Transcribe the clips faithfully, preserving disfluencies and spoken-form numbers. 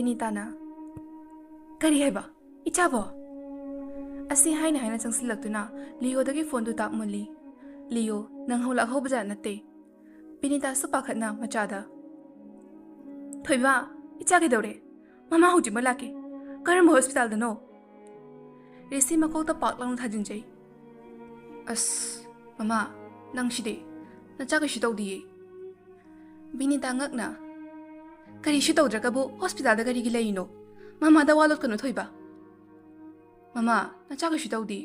ꯕꯤꯅꯤꯇꯥꯅ, "ꯀꯔꯤ ꯍꯥꯏꯕ? ꯏꯆꯥꯕꯣ?" ꯑꯁꯤ ꯍꯥꯏꯅ ꯍꯥꯏꯅ ꯆꯪꯁꯤꯜꯂꯛꯇꯨꯅ ꯂꯤꯌꯣꯗꯒꯤ ꯐꯣꯟꯗꯨ ꯇꯥꯛ ꯃꯨꯜꯂꯤ꯫ ꯂꯤꯌꯣ ꯅꯪꯍꯧ ꯂꯥꯛꯍꯧꯕꯖꯥꯠ ꯅꯠꯇꯦ꯫ ꯕꯤꯅꯤꯇꯥꯁꯨ ꯄꯥꯈꯠꯅ ꯃꯆꯥꯗ, "ꯊꯣꯏꯕ, ꯏꯆꯥ ꯀꯩꯗꯧꯔꯦ? ꯃꯃꯥ ꯍꯧꯖꯤꯛꯃꯛ ꯂꯥꯛꯀꯦ꯫ ꯀꯔꯝꯕ ꯍꯣꯁꯄꯤꯇꯥꯜꯗꯅꯣ?" ꯔꯤꯁꯤ ꯃꯀꯣꯛꯇ ꯄꯥꯛ ꯂꯥꯎꯅ ꯊꯥꯖꯤꯟꯖꯩ꯫ "ꯑꯁ, ꯃꯃꯥ, ꯅꯪꯁꯤꯗꯤ꯫ ꯅꯆꯥ ꯀꯩꯁꯨ ꯇꯧꯗꯤꯌꯦ꯫" ꯕꯤꯅꯤꯇꯥ ꯉꯛꯅ, "ꯀꯔꯤꯁꯨ ꯇꯧꯗ꯭ꯔꯒꯕꯨ ꯍꯣꯁꯄꯤꯇꯥꯜꯗ ꯀꯔꯤꯒꯤ ꯂꯩꯔꯤꯅꯣ? ꯃꯃꯥꯗ ꯋꯥ ꯂꯣꯠꯀꯅꯨ, ꯊꯣꯏꯕ꯫" "ꯃꯃꯥ, ꯅꯆꯥ ꯀꯩꯁꯨ ꯇꯧꯗꯦ꯫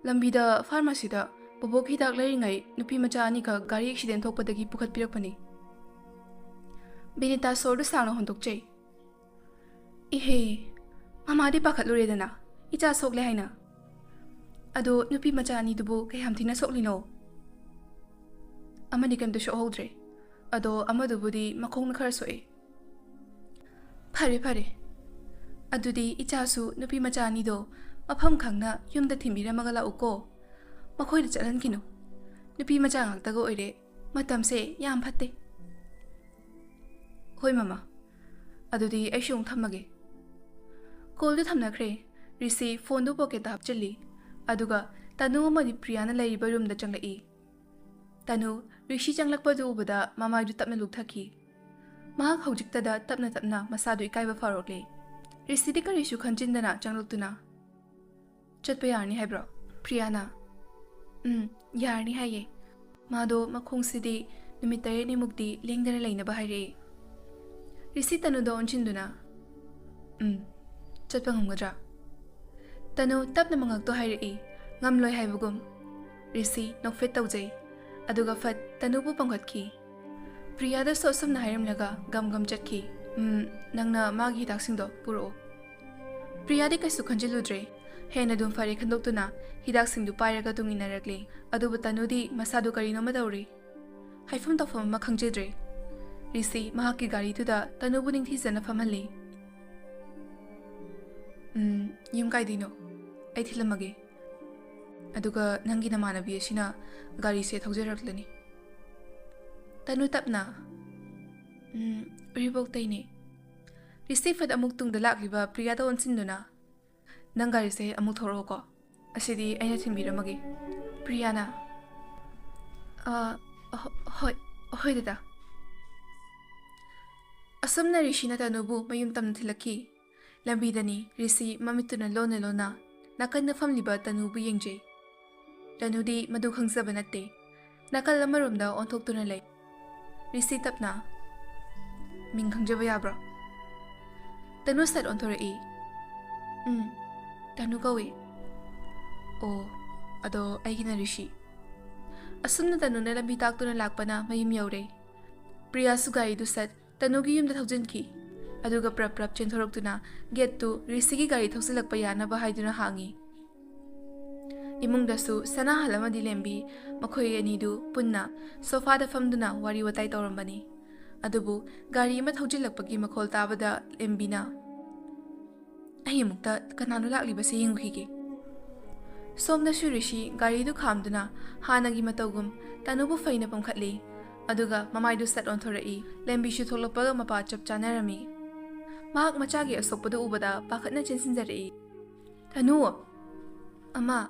ꯂꯝꯕꯤꯗ ꯐꯥꯔꯃꯥꯁꯤꯗ ꯕꯣꯕꯣꯛ ꯍꯤꯗꯥꯛ ꯂꯩꯔꯤꯉꯩ ꯅꯨꯄꯤ ꯃꯆꯥ ꯑꯅꯤꯈꯛ ꯒꯥꯔꯤ ꯑꯦꯛꯁꯤꯗꯦꯟ ꯊꯣꯛꯄꯗꯒꯤ ꯄꯨꯈꯠꯄꯤꯔꯛꯄꯅꯤ꯫" ꯕꯤꯅꯤꯇꯥ ꯁꯣꯔꯗꯨ ꯁꯥꯡꯅ ꯍꯣꯟꯗꯣꯛꯆꯩ꯫ "ꯏꯍꯦ, ꯃꯃꯥꯗꯤ ꯄꯥꯈꯠꯂꯨꯔꯦꯗꯅ, ꯏꯆꯥ ꯁꯣꯛꯂꯦ ꯍꯥꯏꯅ꯫ ꯑꯗꯣ ꯅꯨꯄꯤ ꯃꯆꯥ ꯑꯅꯤꯗꯨꯕꯨ ꯀꯌꯥꯝ ꯊꯤꯅ ꯁꯣꯛꯂꯤꯅꯣ?" "ꯑꯃꯗꯤ ꯀꯩꯝꯇ ꯁꯣꯛꯍꯧꯗ꯭ꯔꯦ꯫ ꯑꯗꯣ ꯑꯃꯗꯨꯕꯨꯗꯤ ꯃꯈꯣꯡꯅ ꯈꯔ ꯁꯣꯛꯑꯦ꯫" "ꯐꯔꯦ, ꯐꯔꯦ꯫ ꯑꯗꯨꯗꯤ ꯏꯆꯥꯁꯨ ꯅꯨꯄꯤ ꯃꯆꯥ ꯑꯅꯤꯗꯣ ꯃꯐꯝ ꯈꯪꯅ ꯌꯨꯝꯗ ꯊꯤꯟꯕꯤꯔꯝꯃꯒ ꯂꯥꯛꯎꯀꯣ꯫ ꯃꯈꯣꯏꯗ ꯆꯠꯍꯟꯈꯤꯅꯨ꯫ ꯅꯨꯄꯤ ꯃꯆꯥ ꯉꯥꯛꯇꯒ ꯑꯣꯏꯔꯦ꯫ ꯃꯇꯝꯁꯦ ꯌꯥꯝ ꯐꯠꯇꯦ꯫" "ꯍꯣꯏ, ꯃꯃꯥ꯫ ꯑꯗꯨꯗꯤ ꯑꯩꯁꯨ ꯑꯃꯨꯛ ꯊꯝꯃꯒꯦ꯫" ꯀꯣꯜꯗꯨ ꯊꯝꯅꯈ꯭ꯔꯦ꯫ ꯔꯤꯁꯤ ꯐꯣꯟꯗꯨ ꯄꯣꯀꯦꯠꯇ ꯍꯥꯞꯆꯤꯜꯂꯤ꯫ ꯑꯗꯨꯒ ꯇꯅꯨ ꯑꯃꯗꯤ ꯄ꯭ꯔꯤꯌꯥꯅ ꯂꯩꯔꯤꯕ ꯔꯨꯝꯗ ꯆꯪꯂꯛꯏ꯫ ꯇꯅꯨ, ꯔꯤꯁꯤ ꯆꯪꯂꯛꯄꯗꯨ ꯎꯕꯗ ꯃꯃꯥꯏꯗꯨ ꯇꯞꯅ ꯂꯨꯛꯊꯈꯤ꯫ ꯃꯍꯥꯛ ꯍꯧꯖꯤꯛꯇꯗ ꯇꯞꯅ ꯇꯞꯅ ꯃꯁꯥꯗꯨ ꯏꯀꯥꯏꯕ ꯐꯥꯎꯔꯛꯂꯦ꯫ ꯔꯤꯁꯤꯗꯤ ꯀꯔꯤꯁꯨ ꯈꯟꯖꯤꯟꯗꯅ ꯆꯪꯂꯛꯇꯨꯅ, "ꯆꯠꯄ ꯌꯥꯔꯅꯤ ꯍꯥꯏꯕ꯭ꯔꯣ?" ꯄ꯭ꯔꯤꯌꯥꯅ, "ꯎꯝ, ꯌꯥꯔꯅꯤ ꯍꯥꯏꯌꯦ꯫ ꯃꯥꯗꯣ ꯃꯈꯣꯡꯁꯤꯗꯤ ꯅꯨꯃꯤꯠ ꯇꯔꯦꯠꯅꯤꯃꯨꯛꯇꯤ ꯂꯦꯡꯗꯅ ꯂꯩꯅꯕ ꯍꯥꯏꯔꯛꯑꯦ꯫" ꯔꯤꯁꯤ ꯇꯅꯨꯗ ꯑꯣꯟꯁꯤꯟꯗꯨꯅ, "ꯎꯝ, ꯆꯠꯄ ꯉꯝꯒꯗ꯭ꯔꯥ?" ꯇꯅꯨ ꯇꯞꯅ ꯃꯉꯛꯇꯣ ꯍꯥꯏꯔꯛꯏ, ꯉꯝꯂꯣꯏ ꯍꯥꯏꯕꯒꯨꯝ꯫ ꯔꯤꯁꯤ ꯅꯣꯛꯐꯦꯠ ꯇꯧꯖꯩ, ꯑꯗꯨꯒ ꯐꯠ ꯇꯅꯨꯕꯨ ꯄꯝꯈꯠꯈꯤ꯫ ꯄ꯭ꯔꯤꯌꯥꯗ ꯁꯣꯠꯁꯝꯅ ꯍꯥꯏꯔꯝꯂꯒ ꯒꯝ ꯒꯝ ꯆꯠꯈꯤ꯫ "ꯎꯝ, ꯅꯪꯅ ꯃꯥꯒꯤ ꯍꯤꯗꯥꯛꯁꯤꯡꯗꯣ ꯄꯨꯔꯛꯑꯣ꯫" ꯄ꯭ꯔꯤꯌꯥꯗꯤ ꯀꯩꯁꯨ ꯈꯟꯖꯤꯜꯂꯨꯗ꯭ꯔꯦ꯫ ꯍꯦꯟꯅ ꯑꯗꯨꯝ ꯐꯔꯦ ꯈꯟꯗꯣꯛꯇꯨꯅ ꯍꯤꯗꯥꯛꯁꯤꯡꯗꯨ ꯄꯥꯏꯔꯒ ꯇꯨꯡ ꯏꯟꯅꯔꯛꯂꯦ꯫ ꯑꯗꯨꯕꯨ ꯇꯅꯨꯗꯤ ꯃꯁꯥꯗꯨ ꯀꯔꯤꯅꯣꯃ ꯇꯧꯔꯤ꯫ ꯍꯥꯏꯐꯝ ꯇꯧꯐꯝ ꯑꯃ ꯈꯪꯖꯗ꯭ꯔꯦ꯫ ꯔꯤꯁꯤ ꯃꯍꯥꯛꯀꯤ ꯒꯥꯔꯤꯗꯨꯗ ꯇꯅꯨꯕꯨ ꯅꯤꯡꯊꯤꯖꯅ ꯐꯝꯍꯜꯂꯤ꯫ "ꯎꯝ, ꯌꯨꯝ ꯀꯥꯏꯗꯩꯅꯣ? ꯑꯩ ꯊꯤꯜꯂꯝꯃꯒꯦ꯫ ꯑꯗꯨꯒ ꯅꯪꯒꯤ ꯅꯃꯥꯟꯅꯕꯤ ꯑꯁꯤꯅ ꯒꯥꯔꯤꯁꯦ ꯊꯧꯖꯔꯛꯂꯅꯤ꯫" ꯇꯅꯨ ꯇꯞꯅ, "ꯎꯝ, ꯎꯔꯤꯄꯣꯛꯇꯩꯅꯦ꯫" ꯔꯤꯁꯤ ꯐꯠ ꯑꯃꯨꯛ ꯇꯨꯡꯗ ꯂꯥꯛꯂꯤꯕ ꯄ꯭ꯔꯤꯌꯥꯗ ꯑꯣꯟꯁꯤꯟꯗꯨꯅ, "ꯅꯪ ꯒꯥꯔꯤꯁꯦ ꯑꯃꯨꯛ ꯊꯧꯔꯛꯑꯣꯀꯣ, ꯑꯁꯤꯗꯤ ꯑꯩꯅ ꯊꯤꯟꯕꯤꯔꯝꯃꯒꯦ꯫" ꯄ꯭ꯔꯤꯌꯥꯅ, "ꯑ, ꯍꯣ-, ꯍꯣꯏ, ꯍꯣꯏ ꯗꯗꯥ꯫" ꯑꯁꯨꯝꯅ ꯔꯤꯁꯤꯅ ꯇꯅꯨꯕꯨ ꯃꯌꯨꯝ ꯇꯝꯅ ꯊꯤꯜꯂꯛꯈꯤ꯫ ꯂꯝꯕꯤꯗꯅꯤ ꯔꯤꯁꯤ ꯃꯃꯤꯠꯇꯨꯅ ꯂꯣꯟꯅ ꯂꯣꯟꯅ ꯅꯥꯀꯟꯗ ꯐꯝꯂꯤꯕ ꯇꯅꯨꯕꯨ ꯌꯦꯡꯖꯩ꯫ ꯇꯅꯨꯗꯤ ꯃꯗꯨ ꯈꯪꯖꯕ ꯅꯠꯇꯦ꯫ ꯅꯥꯀꯜ ꯑꯃꯔꯣꯝꯗ ꯑꯣꯟꯊꯣꯛꯇꯨꯅ ꯂꯩ꯫ ꯔꯤꯁꯤ ꯇꯞꯅ, "ꯃꯤꯡ ꯈꯪꯖꯕ ꯌꯥꯕ꯭ꯔꯣ?" ꯇꯅꯨ ꯁꯠ ꯑꯣꯟꯊꯣꯔꯛꯏ꯫ "ꯎꯝ, ꯇꯅꯨ ꯀꯧꯏ꯫" "ꯑꯣ, ꯑꯗꯣ ꯑꯩꯒꯤꯅ ꯔꯤꯁꯤ꯫" ꯑꯁꯨꯝꯅ ꯇꯅꯨꯅ ꯂꯝꯕꯤ ꯇꯥꯛꯇꯨꯅ ꯂꯥꯛꯄꯅ ꯃꯌꯨꯝ ꯌꯧꯔꯦ꯫ ꯄ꯭ꯔꯤꯌꯥꯁꯨ ꯒꯥꯔꯤꯗꯨ ꯁꯠ ꯇꯅꯨꯒꯤ ꯌꯨꯝꯗ ꯊꯧꯖꯤꯟꯈꯤ꯫ ꯑꯗꯨꯒ ꯄ꯭ꯔꯞ ꯄ꯭ꯔꯞ ꯆꯦꯟꯊꯣꯔꯛꯇꯨꯅ ꯒꯦꯠꯇꯨ ꯔꯤꯁꯤꯒꯤ ꯒꯥꯔꯤ ꯊꯧꯖꯤꯜꯂꯛꯄ ꯌꯥꯅꯕ ꯍꯥꯏꯗꯨꯅ ꯍꯥꯡꯉꯤ꯫ ꯏꯃꯨꯡꯗꯁꯨ ꯁꯅꯥꯍꯜ ꯑꯃꯗꯤ ꯂꯦꯝꯕꯤ, ꯃꯈꯣꯏ ꯑꯅꯤꯗꯨ ꯄꯨꯟꯅ ꯁꯣꯐꯥꯗ ꯐꯝꯗꯨꯅ ꯋꯥꯔꯤ ꯋꯥꯇꯥꯏ ꯇꯧꯔꯝꯕꯅꯤ꯫ ꯑꯗꯨꯕꯨ ꯒꯥꯔꯤ ꯑꯃ ꯊꯧꯖꯤꯜꯂꯛꯄꯒꯤ ꯃꯈꯣꯜ ꯇꯥꯕꯗ ꯂꯦꯝꯕꯤꯅ, "ꯑꯩ ꯑꯃꯨꯛꯇ ꯀꯅꯥꯅꯣ ꯂꯥꯛꯂꯤꯕꯁꯦ ꯌꯦꯡꯉꯨꯈꯤꯒꯦ꯫" ꯁꯣꯝꯗꯁꯨ ꯔꯤꯁꯤ ꯒꯥꯔꯤꯗꯨ ꯈꯥꯝꯗꯨꯅ ꯍꯥꯟꯅꯒꯤ ꯃꯇꯧꯒꯨꯝ ꯇꯅꯨꯕꯨ ꯐꯩꯅ ꯄꯝꯈꯠꯂꯤ꯫ ꯑꯗꯨꯒ ꯃꯃꯥꯏꯗꯨ ꯁꯠ ꯑꯣꯟꯊꯣꯔꯛꯏ꯫ ꯂꯦꯝꯕꯤꯁꯨ ꯊꯣꯛꯂꯛꯄꯒ ꯃꯄꯥ ꯆꯞ ꯆꯥꯅꯔꯝꯃꯤ꯫ ꯃꯍꯥꯛ ꯃꯆꯥꯒꯤ ꯑꯁꯣꯛꯄꯗꯨ ꯎꯕꯗ ꯄꯥꯈꯠꯅ ꯆꯦꯟꯁꯤꯟꯖꯔꯛꯏ꯫ "ꯇꯅꯨ!" "ꯑꯃ,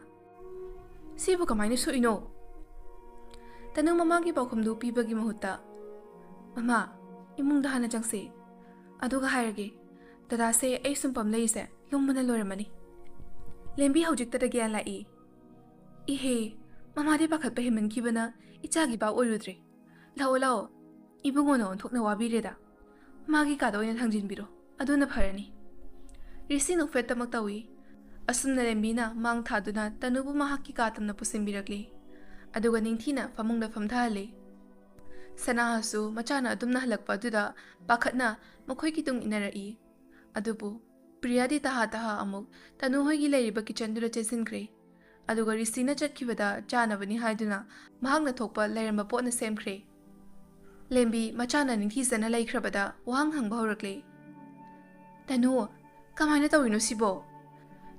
ꯁꯤꯕꯨ ꯀꯃꯥꯏꯅ ꯁꯣꯛꯏꯅꯣ?" ꯇꯅꯨ ꯃꯃꯥꯒꯤ ꯄꯥꯎꯈꯨꯝꯗꯨ ꯄꯤꯕꯒꯤ ꯃꯍꯨꯠꯇ, "ꯃꯃꯥ, ꯏꯃꯨꯡꯗ ꯍꯥꯟꯅ ꯆꯪꯁꯤ꯫ ꯑꯗꯨꯒ ꯍꯥꯏꯔꯒꯦ, ꯗꯗꯥꯁꯦ ꯑꯩ ꯁꯨꯝ ꯄꯝ ꯂꯩꯔꯤꯁꯦ ꯂꯨꯝꯕꯅ ꯂꯣꯏꯔꯝꯃꯅꯤ꯫" ꯂꯦꯝꯕꯤ ꯍꯧꯖꯤꯛꯇꯗ ꯒ꯭ꯌꯥꯟ ꯂꯥꯛꯏ꯫ "ꯏꯍꯦ, ꯃꯃꯥꯗꯤ ꯄꯥꯈꯠꯄ ꯍꯦꯟꯃꯟꯈꯤꯕꯅ ꯏꯆꯥꯒꯤ ꯄꯥꯞ ꯑꯣꯏꯔꯨꯗ꯭ꯔꯦ꯫ ꯂꯥꯛꯑꯣ, ꯂꯥꯛꯑꯣ, ꯏꯕꯨꯡꯉꯣꯅ ꯑꯣꯟꯊꯣꯛꯅ ꯋꯥꯕꯤꯔꯦꯗ꯫ ꯃꯥꯒꯤ ꯀꯥꯗ ꯑꯣꯏꯅ ꯊꯥꯡꯖꯤꯟꯕꯤꯔꯣ, ꯑꯗꯨꯅ ꯐꯔꯅꯤ꯫" ꯔꯤꯁꯤ ꯅꯣꯛꯐꯦꯠꯇꯃꯛ ꯇꯧꯏ꯫ ꯑꯁꯨꯝꯅ ꯂꯦꯝꯕꯤꯅ ꯃꯥꯡ ꯊꯥꯗꯨꯅ ꯇꯅꯨꯕꯨ ꯃꯍꯥꯛꯀꯤ ꯀꯥ ꯇꯝꯅ ꯄꯨꯁꯤꯟꯕꯤꯔꯛꯂꯤ꯫ ꯑꯗꯨꯒ ꯅꯤꯡꯊꯤꯅ ꯐꯃꯨꯡꯗ ꯐꯝꯊꯍꯜꯂꯤ꯫ ꯁꯅꯥꯍꯁꯨ ꯃꯆꯥꯅ ꯑꯗꯨꯝꯅ ꯍꯜꯂꯛꯄ ꯑꯗꯨꯗ ꯄꯥꯈꯠꯅ ꯃꯈꯣꯏꯒꯤ ꯇꯨꯡ ꯏꯟꯅꯔꯛꯏ꯫ ꯑꯗꯨꯕꯨ ꯄ꯭ꯔꯤꯌꯥꯗꯤ ꯇꯍꯥ ꯇꯍꯥ ꯑꯃꯨꯛ ꯇꯅꯨ ꯍꯣꯏꯒꯤ ꯂꯩꯔꯤꯕ ꯀꯤꯆꯟꯗꯨꯗ ꯆꯦꯟꯁꯤꯟꯈ꯭ꯔꯦ꯫ ꯑꯗꯨꯒ ꯔꯤꯁꯤꯅ ꯆꯠꯈꯤꯕꯗ ꯆꯥꯅꯕꯅꯤ ꯍꯥꯏꯗꯨꯅ ꯃꯍꯥꯛꯅ ꯊꯣꯛꯄ ꯂꯩꯔꯝꯕ ꯄꯣꯠꯅ ꯁꯦꯝꯈ꯭ꯔꯦ꯫ ꯂꯦꯝꯕꯤ ꯃꯆꯥꯅ ꯅꯤꯡꯊꯤꯖꯅ ꯂꯩꯈ꯭ꯔꯕꯗ ꯋꯥꯍꯪ ꯍꯪꯕ ꯍꯧꯔꯛꯂꯦ꯫ "ꯇꯅꯨ, ꯀꯃꯥꯏꯅ ꯇꯧꯔꯤꯅꯣ ꯁꯤꯕꯣ?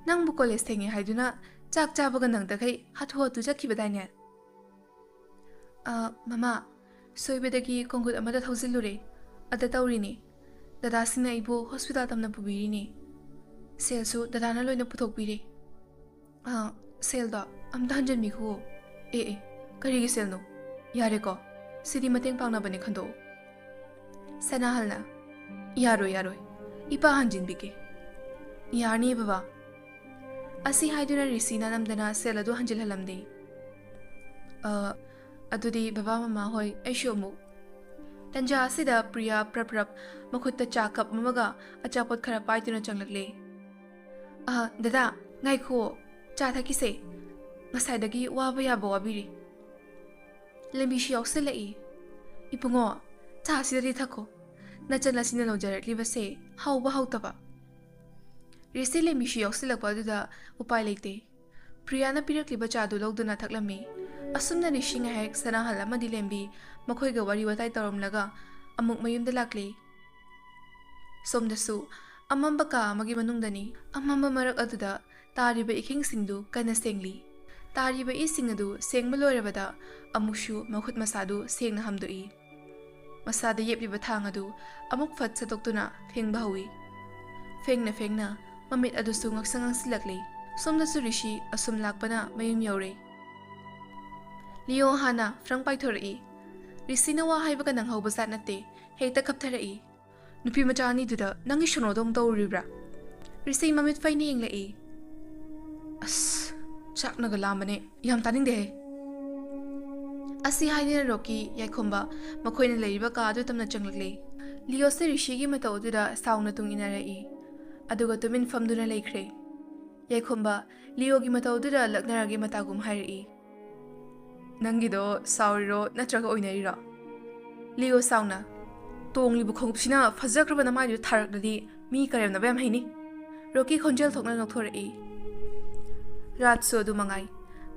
ꯅꯪꯕꯨ ꯀꯣꯂꯦꯖ ꯊꯦꯡꯉꯦ ꯍꯥꯏꯗꯨꯅ ꯆꯥꯛ ꯆꯥꯕꯒ ꯅꯪꯗꯈꯩ ꯍꯥꯊꯨ ꯍꯥꯊꯨ ꯆꯠꯈꯤꯕꯗꯥꯏꯅꯦ?" "ꯑ, ꯃꯃꯥ, ꯁꯣꯏꯕꯗꯒꯤ ꯀꯣꯡꯒꯨꯠ ꯑꯃꯗ ꯊꯧꯖꯤꯜꯂꯨꯔꯦ꯫ ꯑꯗ ꯇꯧꯔꯤꯅꯤ꯫" ꯗꯗꯥꯁꯤꯡꯅ ꯑꯩꯕꯨ ꯍꯣꯁꯄꯤꯇꯥꯜ ꯇꯝꯅ ꯄꯨꯕꯤꯔꯤꯅꯤ꯫ ꯁꯦꯜꯁꯨ ꯗꯗꯥꯅ ꯂꯣꯏꯅ ꯄꯨꯊꯣꯛꯄꯤꯔꯦ꯫ ꯑꯥ, ꯁꯦꯜꯗꯣ ꯑꯝꯇ ꯍꯟꯖꯤꯟꯕꯤꯈꯣ꯫ ꯑꯦ, ꯑꯦ, ꯀꯔꯤꯒꯤ ꯁꯦꯜꯅꯣ? ꯌꯥꯔꯦꯀꯣ, ꯁꯤꯗꯤ ꯃꯇꯦꯡ ꯄꯥꯡꯅꯕꯅꯦ ꯈꯟꯗꯣꯛꯎ꯫ ꯁꯅꯥꯍꯜꯅ, "ꯌꯥꯔꯣꯏ, ꯌꯥꯔꯣꯏ, ꯏꯄꯥ ꯍꯟꯖꯤꯟꯕꯤꯒꯦ꯫" "ꯌꯥꯔꯅꯤ ꯕꯕꯥ꯫" ꯑꯁꯤ ꯍꯥꯏꯗꯨꯅ ꯔꯤꯁꯤꯅ ꯅꯝꯗꯅ ꯁꯦꯜ ꯑꯗꯨ ꯍꯟꯖꯤꯜꯍꯜꯂꯝꯗꯦ꯫ "ꯑ, ꯑꯗꯨꯗꯤ ꯕꯕꯥ ꯃꯃꯥ ꯍꯣꯏ, ꯑꯩꯁꯨ ꯑꯃꯨꯛ꯫" ꯇꯟꯖꯥ ꯑꯁꯤꯗ ꯄ꯭ꯔꯤꯌꯥ ꯄ꯭ꯔꯞ ꯄ꯭ꯔꯞ ꯃꯈꯨꯠꯇ ꯆꯥ ꯀꯞ ꯑꯃꯒ ꯑꯆꯥꯄꯣꯠ ꯈꯔ ꯄꯥꯏꯗꯨꯅ ꯆꯪꯂꯛꯂꯦ꯫ "ꯑ, ꯗꯗꯥ, ꯉꯥꯏꯈꯨꯑꯣ, ꯆꯥ ꯊꯛꯈꯤꯁꯦ꯫ ꯉꯁꯥꯏꯗꯒꯤ ꯋꯥꯕ ꯌꯥꯕ ꯋꯥꯕꯤꯔꯦ꯫ ꯂꯦꯝꯕꯤꯁꯨ ꯌꯥꯎꯁꯤꯜꯂꯛꯏ꯫ ꯏꯕꯨꯡꯉꯣ, ꯆꯥꯁꯤꯗꯗꯤ ꯊꯛꯈꯣ꯫ ꯅꯆꯟ ꯑꯁꯤꯅ ꯂꯧꯖꯔꯛꯂꯤꯕꯁꯦ ꯍꯥꯎꯕ ꯍꯥꯎꯇꯕ꯫" ꯔꯤꯁꯤ ꯂꯦꯝꯕꯤꯁꯨ ꯌꯥꯎꯁꯤꯜꯂꯛꯄ ꯑꯗꯨꯗ ꯎꯄꯥꯏ ꯂꯩꯇꯦ꯫ ꯄ꯭ꯔꯤꯌꯥꯅ ꯄꯤꯔꯛꯂꯤꯕ ꯆꯥꯗꯨ ꯂꯧꯗꯨꯅ ꯊꯛꯂꯝꯃꯤ꯫ ꯑꯁꯨꯝꯅ ꯔꯤꯁꯤ ꯉꯥꯏꯍꯥꯛ ꯁꯅꯥꯍꯜ ꯑꯃꯗꯤ ꯂꯦꯝꯕꯤ ꯃꯈꯣꯏꯒ ꯋꯥꯔꯤ ꯋꯥꯇꯥꯏ ꯇꯧꯔꯝꯂꯒ ꯑꯃꯨꯛ ꯃꯌꯨꯝꯗ ꯂꯥꯛꯂꯤ꯫ ꯁꯣꯝꯗꯁꯨ ꯑꯃꯝꯕ ꯀꯥ ꯑꯃꯒꯤ ꯃꯅꯨꯡꯗꯅꯤ꯫ ꯑꯃꯝꯕ ꯃꯔꯛ ꯑꯗꯨꯗ ꯇꯥꯔꯤꯕ ꯏꯈꯤꯡꯁꯤꯡꯗꯨ ꯀꯟꯅ ꯁꯦꯡꯂꯤ꯫ ꯇꯥꯔꯤꯕ ꯏꯁꯤꯡ ꯑꯗꯨ ꯁꯦꯡꯕ ꯂꯣꯏꯔꯕꯗ ꯑꯃꯨꯛꯁꯨ ꯃꯈꯨꯠ ꯃꯁꯥꯗꯨ ꯁꯦꯡꯅ ꯍꯥꯝꯗꯣꯛꯏ꯫ ꯃꯁꯥꯗ ꯌꯦꯞꯂꯤꯕ ꯊꯥꯡ ꯑꯗꯨ ꯑꯃꯨꯛ ꯐꯠ ꯁꯠꯇꯣꯛꯇꯨꯅ ꯐꯦꯡꯕ ꯍꯧꯏ꯫ ꯐꯦꯡꯅ ꯐꯦꯡꯅ ꯃꯃꯤꯠ ꯑꯗꯨꯁꯨ ꯉꯥꯡꯁꯪ ꯉꯥꯡꯁꯤꯜꯂꯛꯂꯤ꯫ ꯁꯣꯝꯗꯁꯨ ꯔꯤꯁꯤ ꯑꯁꯨꯝ ꯂꯥꯛꯄꯅ ꯃꯌꯨꯝ ꯌꯧꯔꯦ꯫ ꯂꯤꯑꯣ ꯍꯥꯟꯅ ꯐ꯭ꯔꯪ ꯄꯥꯏꯊꯣꯔꯛꯏ꯫ ꯔꯤꯁꯤꯅ ꯋꯥ ꯍꯥꯏꯕꯒ ꯅꯪꯍꯧꯕ ꯖꯥꯠ ꯅꯠꯇꯦ, ꯍꯦꯛꯇ ꯀꯞꯊꯔꯛꯏ꯫ "ꯅꯨꯄꯤ ꯃꯆꯥ ꯑꯅꯤꯗꯨꯗ ꯅꯪꯒꯤ ꯁꯣꯅꯣꯗꯣ ꯑꯃꯨꯛ ꯇꯧꯔꯨꯔꯤꯕ꯭ꯔꯥ?" ꯔꯤꯁꯤ ꯃꯃꯤꯠ ꯐꯩꯅ ꯌꯦꯡꯂꯛꯏ꯫ "ꯑꯁ, ꯆꯥꯛꯅꯒ ꯂꯥꯝꯕꯅꯦ, ꯌꯥꯝ ꯇꯥꯅꯤꯡꯗꯦꯍꯦ꯫" ꯑꯁꯤ ꯍꯥꯏꯗꯨꯅ ꯔꯣꯀꯤ, ꯌꯥꯏꯈꯣꯝꯕ ꯃꯈꯣꯏꯅ ꯂꯩꯔꯤꯕ ꯀꯥ ꯑꯗꯨ ꯇꯝꯅ ꯆꯪꯂꯛꯂꯦ꯫ ꯂꯤꯑꯣꯁꯦ ꯔꯤꯁꯤꯒꯤ ꯃꯇꯧ ꯑꯗꯨꯗ ꯁꯥꯎꯅ ꯇꯨꯡ ꯏꯟꯅꯔꯛꯏ꯫ ꯑꯗꯨꯒ ꯇꯨꯃꯤꯟ ꯐꯝꯗꯨꯅ ꯂꯩꯈ꯭ꯔꯦ꯫ ꯌꯥꯏꯈꯣꯝꯕ ꯂꯤꯑꯣꯒꯤ ꯃꯇꯧ ꯑꯗꯨꯗ ꯂꯛꯅꯔꯒꯦ ꯃꯇꯥꯒꯨꯝ ꯍꯥꯏꯔꯛꯏ꯫ "ꯅꯪꯒꯤꯗꯣ ꯁꯥꯎꯔꯤꯔꯣ ꯅꯠꯇ꯭ꯔꯒ ꯑꯣꯏꯅꯔꯤꯔꯣ?" ꯂꯤꯑꯣ ꯁꯥꯎꯅ, "ꯇꯣꯡꯂꯤꯕ ꯈꯣꯡꯎꯞꯁꯤꯅ ꯐꯖꯈ꯭ꯔꯕ ꯅꯃꯥꯏꯗꯨꯗ ꯊꯥꯔꯛꯂꯗꯤ ꯃꯤ ꯀꯔꯦꯝꯅꯕ ꯌꯥꯝ ꯍꯩꯅꯤ꯫" ꯔꯣꯀꯤ ꯈꯣꯟꯖꯦꯜ ꯊꯣꯛꯅ ꯅꯣꯛꯊꯣꯔꯛꯏ꯫ ꯔꯥꯖꯁꯨ ꯑꯗꯨ ꯃꯉꯥꯏ꯫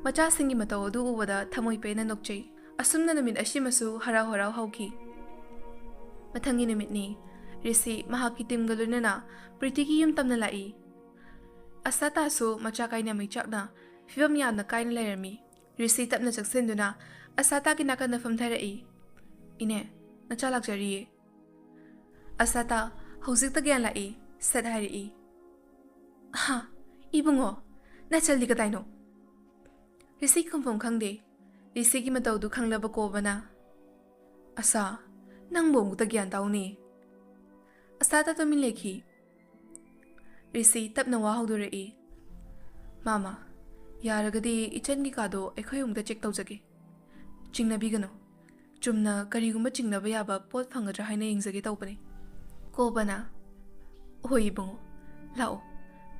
ꯃꯆꯥꯁꯤꯡꯒꯤ ꯃꯇꯧ ꯑꯗꯨ ꯎꯕꯗ ꯊꯃꯣꯏ ꯄꯦꯟꯅ ꯅꯣꯛꯆꯩ꯫ ꯑꯁꯨꯝꯅ ꯅꯨꯃꯤꯠ ꯑꯁꯤꯃꯁꯨ ꯍꯔꯥꯎ ꯍꯔꯥꯎ ꯍꯧꯈꯤ꯫ ꯃꯊꯪꯒꯤ ꯅꯨꯃꯤꯠꯅꯤ꯫ ꯔꯤꯁꯤ ꯃꯍꯥꯛꯀꯤ ꯇꯤꯝꯒ ꯂꯣꯏꯅꯅ ꯄ꯭ꯔꯤꯇꯤꯒꯤ ꯌꯨꯝ ꯇꯝꯅ ꯂꯥꯛꯏ꯫ ꯑꯁꯥꯇꯥꯁꯨ ꯃꯆꯥ ꯀꯥꯏꯅ ꯃꯩꯆꯥꯛꯅ ꯐꯤꯕꯝ ꯌꯥꯝꯅ ꯀꯥꯏꯅ ꯂꯩꯔꯝꯃꯤ꯫ ꯔꯤꯁꯤ ꯇꯞꯅ ꯆꯪꯁꯤꯟꯗꯨꯅ ꯑꯁꯥꯇꯥꯒꯤ ꯅꯥꯀꯟꯗ ꯐꯝꯊꯔꯛꯏ꯫ "ꯏꯅꯦ, ꯅꯆꯥ ꯂꯥꯛꯆꯔꯤꯌꯦ꯫" ꯑꯁꯥꯇꯥ ꯍꯧꯖꯤꯛꯇ ꯒ꯭ꯌꯥꯟ ꯂꯥꯛꯏ, ꯁꯠ ꯍꯥꯏꯔꯛꯏ꯫ "ꯍꯥ? ꯏꯕꯨꯡꯉꯣ, ꯅꯆꯜꯗꯤ ꯀꯗꯥꯏꯅꯣ?" ꯔꯤꯁꯤ ꯈꯨꯝꯐꯝ ꯈꯪꯗꯦ꯫ ꯔꯤꯁꯤꯒꯤ ꯃꯇꯧꯗꯨ ꯈꯪꯂꯕ ꯀꯣꯕꯅ, "ꯑꯁꯥ, ꯅꯪꯕꯨ ꯑꯃꯨꯛꯇ ꯒ꯭ꯌꯥꯟ ꯇꯥꯎꯅꯦ?" ꯑꯁꯥꯗ ꯇꯨꯃꯤꯟ ꯂꯩꯈꯤ꯫ ꯔꯤꯁꯤ ꯇꯞꯅ ꯋꯥ ꯍꯧꯗꯣꯔꯛꯏ, "ꯃꯥꯃ, ꯌꯥꯔꯒꯗꯤ ꯏꯆꯟꯒꯤ ꯀꯥꯗꯣ ꯑꯩꯈꯣꯏ ꯑꯃꯨꯛꯇ ꯆꯦꯛ ꯇꯧꯖꯒꯦ꯫ ꯆꯤꯡꯅꯕꯤꯒꯅꯨ꯫ ꯆꯨꯝꯅ ꯀꯔꯤꯒꯨꯝꯕ ꯆꯤꯡꯅꯕ ꯌꯥꯕ ꯄꯣꯠ ꯐꯪꯒꯗ꯭ꯔꯥ ꯍꯥꯏꯅ ꯌꯦꯡꯖꯒꯦ ꯇꯧꯕꯅꯤ꯫" ꯀꯣꯕꯅ, "ꯍꯣꯏ ꯏꯕꯨꯡꯉꯣ, ꯂꯥꯛꯑꯣ,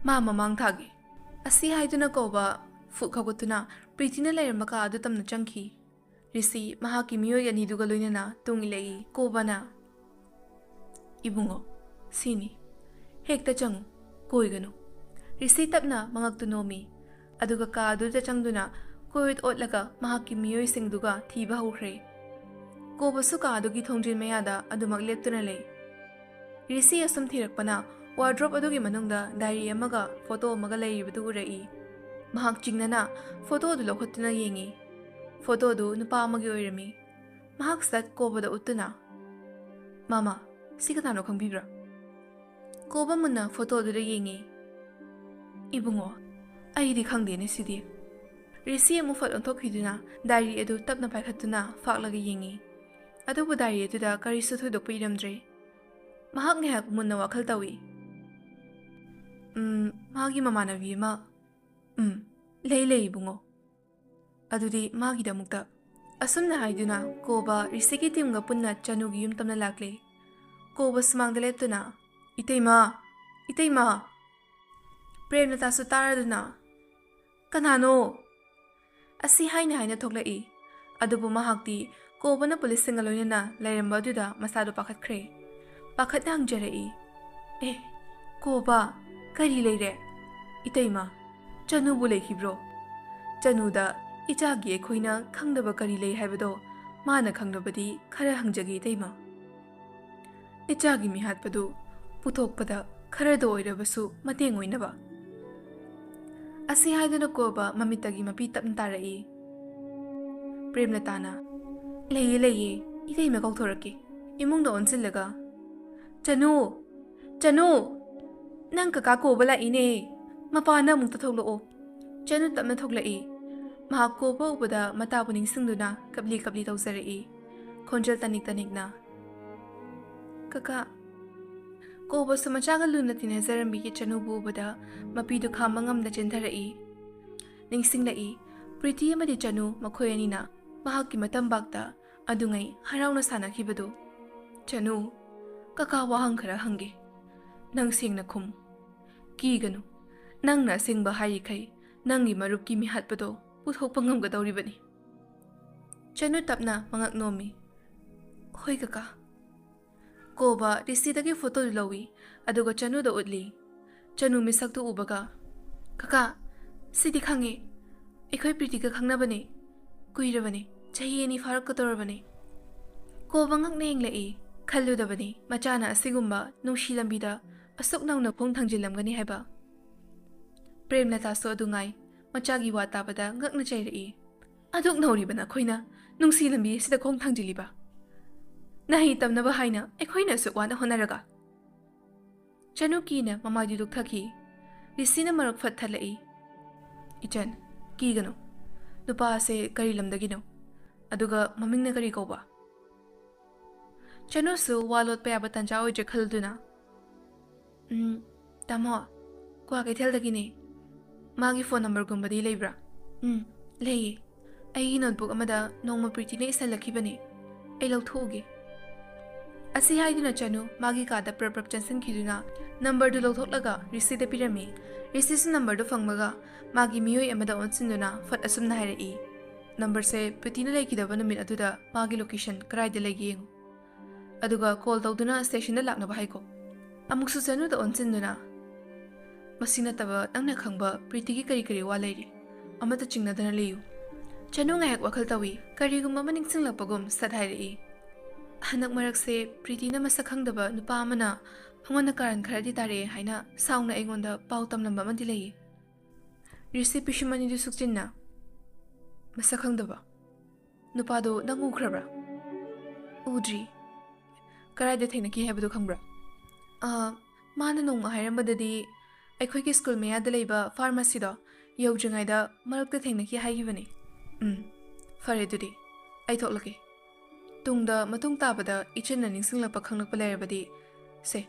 ꯃꯥ ꯃꯃꯥꯡ ꯊꯥꯒꯦ꯫" ꯑꯁꯤ ꯍꯥꯏꯗꯨꯅ ꯀꯣꯕ ꯐꯨꯛ ꯍꯧꯒꯠꯇꯨꯅ ꯄ꯭ꯔꯤꯇꯤꯅ ꯂꯩꯔꯝꯕ ꯀꯥ ꯑꯗꯨ ꯇꯝꯅ ꯆꯪꯈꯤ꯫ ꯔꯤꯁꯤ ꯃꯍꯥꯛꯀꯤ ꯃꯤꯑꯣꯏ ꯑꯅꯤꯗꯨꯒ ꯂꯣꯏꯅꯅ ꯇꯨꯡ ꯏꯜꯂꯛꯏ꯫ ꯀꯣꯕꯅ, "ꯏꯕꯨꯡꯉꯣ, ꯁꯤꯅꯤ꯫ ꯍꯦꯛꯇ ꯆꯪꯉꯨ, ꯀꯣꯏꯒꯅꯨ꯫" ꯔꯤꯁꯤ ꯇꯞꯅ ꯃꯉꯛꯇꯨ ꯅꯣꯝꯃꯤ꯫ ꯑꯗꯨꯒ ꯀꯥ ꯑꯗꯨꯗ ꯆꯪꯗꯨꯅ ꯀꯣꯏꯑꯣꯠ ꯑꯣꯠꯂꯒ ꯃꯍꯥꯛꯀꯤ ꯃꯤꯑꯣꯏꯁꯤꯡꯗꯨꯒ ꯊꯤꯕ ꯍꯧꯈ꯭ꯔꯦ꯫ ꯀꯣꯕꯁꯨ ꯀꯥ ꯑꯗꯨꯒꯤ ꯊꯣꯡꯖꯤꯟ ꯃꯌꯥꯗ ꯑꯗꯨꯃꯛ ꯂꯦꯞꯇꯨꯅ ꯂꯩ꯫ ꯔꯤꯁꯤ ꯑꯁꯨꯝ ꯊꯤꯔꯛꯄꯅ ꯋꯥꯔꯗ꯭ꯔꯣꯞ ꯑꯗꯨꯒꯤ ꯃꯅꯨꯡꯗ ꯗꯥꯏꯔꯤ ꯑꯃꯒ ꯐꯣꯇꯣ ꯑꯃꯒ ꯂꯩꯔꯤꯕꯗꯨ ꯎꯔꯛꯏ꯫ ꯃꯍꯥꯛ ꯆꯤꯡꯅꯅ ꯐꯣꯇꯣ ꯑꯗꯨ ꯂꯧꯈꯠꯇꯨꯅ ꯌꯦꯡꯉꯤ꯫ ꯐꯣꯇꯣ ꯑꯗꯨ ꯅꯨꯄꯥ ꯑꯃꯒꯤ ꯑꯣꯏꯔꯝꯃꯤ꯫ ꯃꯍꯥꯛ ꯁꯠ ꯀꯣꯕꯗ ꯎꯠꯇꯨꯅ, "ꯃꯥꯃ, ꯁꯤ ꯀꯅꯥꯅꯣ ꯈꯪꯕꯤꯕ꯭ꯔꯥ?" ꯀꯣꯕ ꯃꯨꯟꯅ ꯐꯣꯇꯣ ꯑꯗꯨꯗ ꯌꯦꯡꯉꯤ꯫ "ꯏꯕꯨꯡꯉꯣ, ꯑꯩꯗꯤ ꯈꯪꯗꯦꯅꯦ ꯁꯤꯗꯤ꯫" ꯔꯤꯁꯤ ꯑꯃꯨꯛ ꯐꯠ ꯑꯣꯟꯊꯣꯛꯈꯤꯗꯨꯅ ꯗꯥꯏꯔꯤ ꯑꯗꯨ ꯇꯞꯅ ꯄꯥꯏꯈꯠꯇꯨꯅ ꯐꯥꯛꯂꯒ ꯌꯦꯡꯉꯤ꯫ ꯑꯗꯨꯕꯨ ꯗꯥꯏꯔꯤ ꯑꯗꯨꯗ ꯀꯔꯤꯁꯨ ꯊꯣꯏꯗꯣꯛꯄ ꯏꯔꯝꯗ꯭ꯔꯦ꯫ ꯃꯍꯥꯛ ꯉꯥꯏꯍꯥꯛ ꯃꯨꯟꯅ ꯋꯥꯈꯜ ꯇꯧꯏ꯫ "ꯎꯝ, ꯃꯥꯒꯤ ꯃꯃꯥꯟꯅꯕꯤ ꯑꯃ, ꯎꯝ, ꯂꯩ, ꯂꯩ, ꯏꯕꯨꯡꯉꯣ꯫ ꯑꯗꯨꯗꯤ ꯃꯥꯒꯤꯗꯃꯛꯇ꯫" ꯑꯁꯨꯝꯅ ꯍꯥꯏꯗꯨꯅ ꯀꯣꯕ ꯔꯤꯁꯤꯒꯤ ꯇꯤꯝꯒ ꯄꯨꯟꯅ ꯆꯅꯨꯒꯤ ꯌꯨꯝ ꯇꯝꯅ ꯂꯥꯛꯂꯦ꯫ ꯀꯣꯕ ꯁꯨꯃꯥꯡꯗ ꯂꯦꯞꯇꯨꯅ, "ꯏꯇꯩꯃ! ꯏꯇꯩꯃ!" ꯄ꯭ꯔꯦꯝꯂꯇꯥꯁꯨ ꯇꯥꯔꯗꯨꯅ, "ꯀꯅꯥꯅꯣ?" ꯑꯁꯤ ꯍꯥꯏꯅ ꯍꯥꯏꯅ ꯊꯣꯛꯂꯛꯏ꯫ ꯑꯗꯨꯕꯨ ꯃꯍꯥꯛꯇꯤ ꯀꯣꯕꯅ ꯄꯨꯂꯤꯁꯁꯤꯡꯒ ꯂꯣꯏꯅꯅ ꯂꯩꯔꯝꯕ ꯑꯗꯨꯗ ꯃꯁꯥꯗꯨ ꯄꯥꯈꯠꯈ꯭ꯔꯦ꯫ ꯄꯥꯈꯠꯅ ꯍꯪꯖꯔꯛꯏ, "ꯑꯦ, ꯀꯣꯕ, ꯀꯔꯤ ꯂꯩꯔꯦ? ꯏꯇꯩꯃ, ꯆꯅꯨꯕꯨ ꯂꯩꯈꯤꯕ꯭ꯔꯣ? ꯆꯅꯨꯗ ꯏꯆꯥꯒꯤ ꯑꯩꯈꯣꯏꯅ ꯈꯪꯗꯕ ꯀꯔꯤ ꯂꯩ ꯍꯥꯏꯕꯗꯣ ꯃꯥꯅ ꯈꯪꯂꯕꯗꯤ ꯈꯔ ꯍꯪꯖꯒꯦ ꯏꯇꯩꯃ꯫ ꯏꯆꯥꯒꯤ ꯃꯤꯍꯥꯠꯄꯗꯨ ꯄꯨꯊꯣꯛꯄꯗ ꯈꯔꯗ ꯑꯣꯏꯔꯕꯁꯨ ꯃꯇꯦꯡ ꯑꯣꯏꯅꯕ꯫" ꯑꯁꯤ ꯍꯥꯏꯗꯨꯅ ꯀꯣꯕ ꯃꯃꯤꯠꯇꯒꯤ ꯃꯄꯤ ꯇꯞꯅ ꯇꯥꯔꯛꯏ꯫ ꯄ꯭ꯔꯦꯝꯂꯇꯥꯅ, "ꯂꯩꯌꯦ, ꯂꯩꯌꯦ, ꯏꯇꯩꯃ ꯀꯧꯊꯣꯔꯛꯀꯦ꯫" ꯏꯃꯨꯡꯗ ꯑꯣꯟꯁꯤꯜꯂꯒ, "ꯆꯅꯨ, "ꯆꯅꯨ, ꯅꯪ ꯀꯀꯥ ꯀꯣꯕ ꯂꯥꯛꯏꯅꯦ꯫ ꯃꯄꯥꯟꯗ ꯑꯃꯨꯛꯇ ꯊꯣꯛꯂꯛꯑꯣ꯫" ꯆꯅꯨ ꯇꯞꯅ ꯊꯣꯛꯂꯛꯏ꯫ ꯃꯍꯥꯛ ꯀꯣꯕ ꯎꯕꯗ ꯃꯇꯥꯕꯨ ꯅꯤꯡꯁꯤꯡꯗꯨꯅ ꯀꯞꯂꯤ ꯀꯞꯂꯤ ꯇꯧꯖꯔꯛꯏ, ꯈꯣꯟꯖꯦꯜ ꯇꯅꯤꯛ ꯇꯅꯤꯛꯅ꯫ "ꯀꯀꯥ꯫" ꯀꯣꯕꯁꯨ ꯃꯆꯥꯒ ꯂꯨꯅ ꯇꯤꯟꯅꯖꯔꯝꯕꯤꯒꯤ ꯆꯅꯨꯕꯨ ꯎꯕꯗ ꯃꯄꯤꯗꯨ ꯈꯥꯝꯕ ꯉꯝꯗ ꯆꯦꯟꯊꯔꯛꯏ꯫ ꯅꯤꯡꯁꯤꯡꯂꯛꯏ, ꯄ꯭ꯔꯤꯇꯤ ꯑꯃꯗꯤ ꯆꯅꯨ ꯃꯈꯣꯏ ꯑꯅꯤꯅ ꯃꯍꯥꯛꯀꯤ ꯃꯇꯝꯕꯥꯛꯇ ꯑꯗꯨꯉꯩ ꯍꯔꯥꯎꯅ ꯁꯥꯟꯅꯈꯤꯕꯗꯨ꯫ "ꯆꯅꯨ, ꯀꯀꯥ ꯋꯥꯍꯪ ꯈꯔ ꯍꯪꯒꯦ꯫ ꯅꯪ ꯁꯦꯡꯅ ꯈꯨꯝ꯫ ꯀꯤꯒꯅꯨ꯫ ꯅꯪꯅ ꯑꯁꯦꯡꯕ ꯍꯥꯏꯔꯤꯈꯩ ꯅꯪꯒꯤ ꯃꯔꯨꯞꯀꯤ ꯃꯤꯍꯥꯠꯄꯗꯣ ꯄꯨꯊꯣꯛꯄ ꯉꯝꯒꯗꯧꯔꯤꯕꯅꯤ꯫" ꯆꯅꯨ ꯇꯞꯅ ꯃꯉꯛ ꯅꯣꯝꯃꯤ꯫ "ꯍꯣꯏ ꯀꯀꯥ꯫" ꯀꯣꯕ ꯔꯤꯁꯤꯗꯒꯤ ꯐꯣꯇꯣꯗꯨ ꯂꯧꯏ, ꯑꯗꯨꯒ ꯆꯅꯨꯗ ꯎꯠꯂꯤ꯫ ꯆꯅꯨ ꯃꯤꯁꯛꯇꯨ ꯎꯕꯒ, "ꯀꯀꯥ, ꯁꯤꯗꯤ ꯈꯪꯉꯦ꯫ ꯑꯩꯈꯣꯏ ꯄ꯭ꯔꯤꯇꯤꯒ ꯈꯪꯅꯕꯅꯦ꯫ ꯀꯨꯏꯔꯕꯅꯦ, ꯆꯍꯤ ꯑꯅꯤ ꯐꯥꯔꯛꯀꯗꯧꯔꯕꯅꯦ꯫" ꯀꯣꯕ ꯉꯛꯅ ꯌꯦꯡꯂꯛꯏ꯫ ꯈꯜꯂꯨꯗꯕꯅꯤ ꯃꯆꯥꯅ ꯑꯁꯤꯒꯨꯝꯕ ꯅꯨꯡꯁꯤ ꯂꯝꯕꯤꯗ ꯑꯁꯨꯛ ꯅꯧꯅ ꯈꯣꯡ ꯊꯥꯡꯖꯤꯜꯂꯝꯒꯅꯤ ꯍꯥꯏꯕ꯫ ꯄ꯭ꯔꯦꯝꯂꯇꯥꯁꯨ ꯑꯗꯨ ꯉꯥꯏ꯫ ꯃꯆꯥꯒꯤ ꯋꯥ ꯇꯥꯕꯗ ꯉꯛꯅ ꯆꯩꯔꯛꯏ꯫ "ꯑꯗꯨꯛ ꯅꯧꯔꯤꯕ ꯅꯈꯣꯏꯅ ꯅꯨꯡꯁꯤ ꯂꯝꯕꯤ ꯑꯁꯤꯗ ꯈꯣꯡ ꯊꯥꯡꯖꯤꯜꯂꯤꯕ? ꯅꯍꯩ ꯇꯝꯅꯕ ꯍꯥꯏꯅ ꯑꯩꯈꯣꯏꯅ ꯑꯁꯨꯛ ꯋꯥꯅ ꯍꯣꯠꯅꯔꯒ?" ꯆꯅꯨ ꯀꯤꯅ ꯃꯃꯥꯏꯗꯨ ꯂꯨꯛꯊꯈꯤ꯫ ꯔꯤꯁꯤꯅ ꯃꯔꯛ ꯐꯠ ꯊꯠꯂꯛꯏ꯫ "ꯏꯆꯟ, ꯀꯤꯒꯅꯨ꯫ ꯅꯨꯄꯥ ꯑꯁꯦ ꯀꯔꯤ ꯂꯝꯗꯒꯤꯅꯣ? ꯑꯗꯨꯒ ꯃꯃꯤꯡꯅ ꯀꯔꯤ ꯀꯧꯕ?" ꯆꯅꯨꯁꯨ ꯋꯥ ꯂꯣꯠꯄ ꯌꯥꯕ ꯇꯥꯟꯖꯥ ꯑꯣꯏꯗ꯭ꯔꯦ ꯈꯜꯗꯨꯅ, "ꯎꯝ, ꯇꯥꯃꯣ, ꯀ꯭ꯋꯥꯀꯩꯊꯦꯜꯗꯒꯤꯅꯦ꯫ ꯃꯥꯒꯤ ꯐꯣꯟ ꯅꯝꯕꯔꯒꯨꯝꯕꯗꯤ ꯂꯩꯕ꯭ꯔꯥ?" "ꯎꯝ, ꯂꯩꯌꯦ꯫ ꯑꯩꯒꯤ ꯅꯣꯠꯕꯨꯛ ꯑꯃꯗ ꯅꯣꯡꯃ ꯄ꯭ꯔꯤꯇꯤꯅ ꯏꯁꯜꯂꯛꯈꯤꯕꯅꯦ꯫ ꯑꯩ ꯂꯧꯊꯣꯛꯎꯒꯦ꯫" ꯑꯁꯤ ꯍꯥꯏꯗꯨꯅ ꯆꯅꯨ ꯃꯥꯒꯤ ꯀꯥꯗ ꯄ꯭ꯔꯞ ꯄ꯭ꯔꯞ ꯆꯪꯁꯤꯟꯈꯤꯗꯨꯅ ꯅꯝꯕꯔꯗꯨ ꯂꯧꯊꯣꯛꯂꯒ ꯔꯤꯁꯤꯗ ꯄꯤꯔꯝꯃꯤ꯫ ꯔꯤꯁꯤꯁꯨ ꯅꯝꯕꯔꯗꯨ ꯐꯪꯕꯒ ꯃꯥꯒꯤ ꯃꯤꯑꯣꯏ ꯑꯃꯗ ꯑꯣꯟꯁꯤꯟꯗꯨꯅ ꯐꯠ ꯑꯁꯨꯝꯅ ꯍꯥꯏꯔꯛꯏ, "ꯅꯝꯕꯔꯁꯦ ꯄ꯭ꯔꯤꯇꯤꯅ ꯂꯩꯈꯤꯗꯕ ꯅꯨꯃꯤꯠ ꯑꯗꯨꯗ ꯃꯥꯒꯤ ꯂꯣꯀꯦꯁꯟ ꯀꯗꯥꯏꯗ ꯂꯩꯒꯦ ꯌꯦꯡꯉꯨ꯫ ꯑꯗꯨꯒ ꯀꯣꯜ ꯇꯧꯗꯨꯅ ꯁ꯭ꯇꯦꯁꯟꯗ ꯂꯥꯛꯅꯕ ꯍꯥꯏꯀꯣ꯫ ꯑꯃꯨꯛꯁꯨ ꯆꯅꯨꯗ ꯑꯣꯟꯁꯤꯟꯗꯨꯅ, ꯃꯁꯤ ꯅꯠꯇꯕ ꯅꯪꯅ ꯈꯪꯕ ꯄ꯭ꯔꯤꯇꯤꯒꯤ ꯀꯔꯤ ꯀꯔꯤ ꯋꯥ ꯂꯩꯔꯤ? ꯑꯃꯠꯇ ꯆꯤꯡꯅꯗꯅ ꯂꯩꯌꯨ꯫" ꯆꯅꯨ ꯉꯥꯏꯍꯥꯛ ꯋꯥꯈꯜ ꯇꯧꯏ꯫ ꯀꯔꯤꯒꯨꯝꯕ ꯑꯃ ꯅꯤꯡꯁꯤꯡꯂꯛꯄꯒꯨꯝ ꯁꯠ ꯍꯥꯏꯔꯛꯏ, "ꯍꯟꯗꯛ ꯃꯔꯛꯁꯦ ꯄ꯭ꯔꯤꯇꯤꯅ ꯃꯁꯛ ꯈꯪꯗꯕ ꯅꯨꯄꯥ ꯑꯃꯅ ꯃꯉꯣꯟꯗ ꯀꯥꯔꯟ ꯈꯔꯗꯤ ꯇꯥꯔꯛꯑꯦ ꯍꯥꯏꯅ ꯁꯥꯎꯅ ꯑꯩꯉꯣꯟꯗ ꯄꯥꯎ ꯇꯝꯂꯝꯕ ꯑꯃꯗꯤ ꯂꯩꯌꯦ꯫" ꯔꯤꯁꯤ ꯄꯤꯁꯨꯝ ꯑꯅꯤꯗꯨ ꯁꯨꯛꯆꯤꯟꯅ, "ꯃꯁꯛ ꯈꯪꯗꯕ ꯅꯨꯄꯥꯗꯣ ꯅꯪ ꯎꯈ꯭ꯔꯕ꯭ꯔꯥ?" "ꯎꯗ꯭ꯔꯤ꯫" "ꯀꯗꯥꯏꯗ ꯊꯦꯡꯅꯈꯤ ꯍꯥꯏꯕꯗꯨ ꯈꯪꯕ꯭ꯔꯥ?" "ꯑꯥ, ꯃꯥꯅ ꯅꯣꯡꯃ ꯍꯥꯏꯔꯝꯕꯗꯗꯤ ꯑꯩꯈꯣꯏꯒꯤ ꯁ꯭ꯀꯨꯜ ꯃꯌꯥꯗ ꯂꯩꯕ ꯐꯥꯔꯃꯥꯁꯤꯗꯣ ꯌꯧꯗ꯭ꯔꯤꯉꯩꯗ ꯃꯔꯛꯇ ꯊꯦꯡꯅꯈꯤ ꯍꯥꯏꯈꯤꯕꯅꯤ꯫ ꯎꯝ, ꯐꯔꯦ ꯑꯗꯨꯗꯤ, ꯑꯩ ꯊꯣꯛꯂꯒꯦ꯫ ꯇꯨꯡꯗ ꯃꯇꯨꯡ ꯇꯥꯕꯗ ꯏꯆꯟꯅ ꯅꯤꯡꯁꯤꯡꯂꯛꯄ ꯈꯪꯂꯛꯄ ꯂꯩꯔꯕꯗꯤ, ꯁꯦ,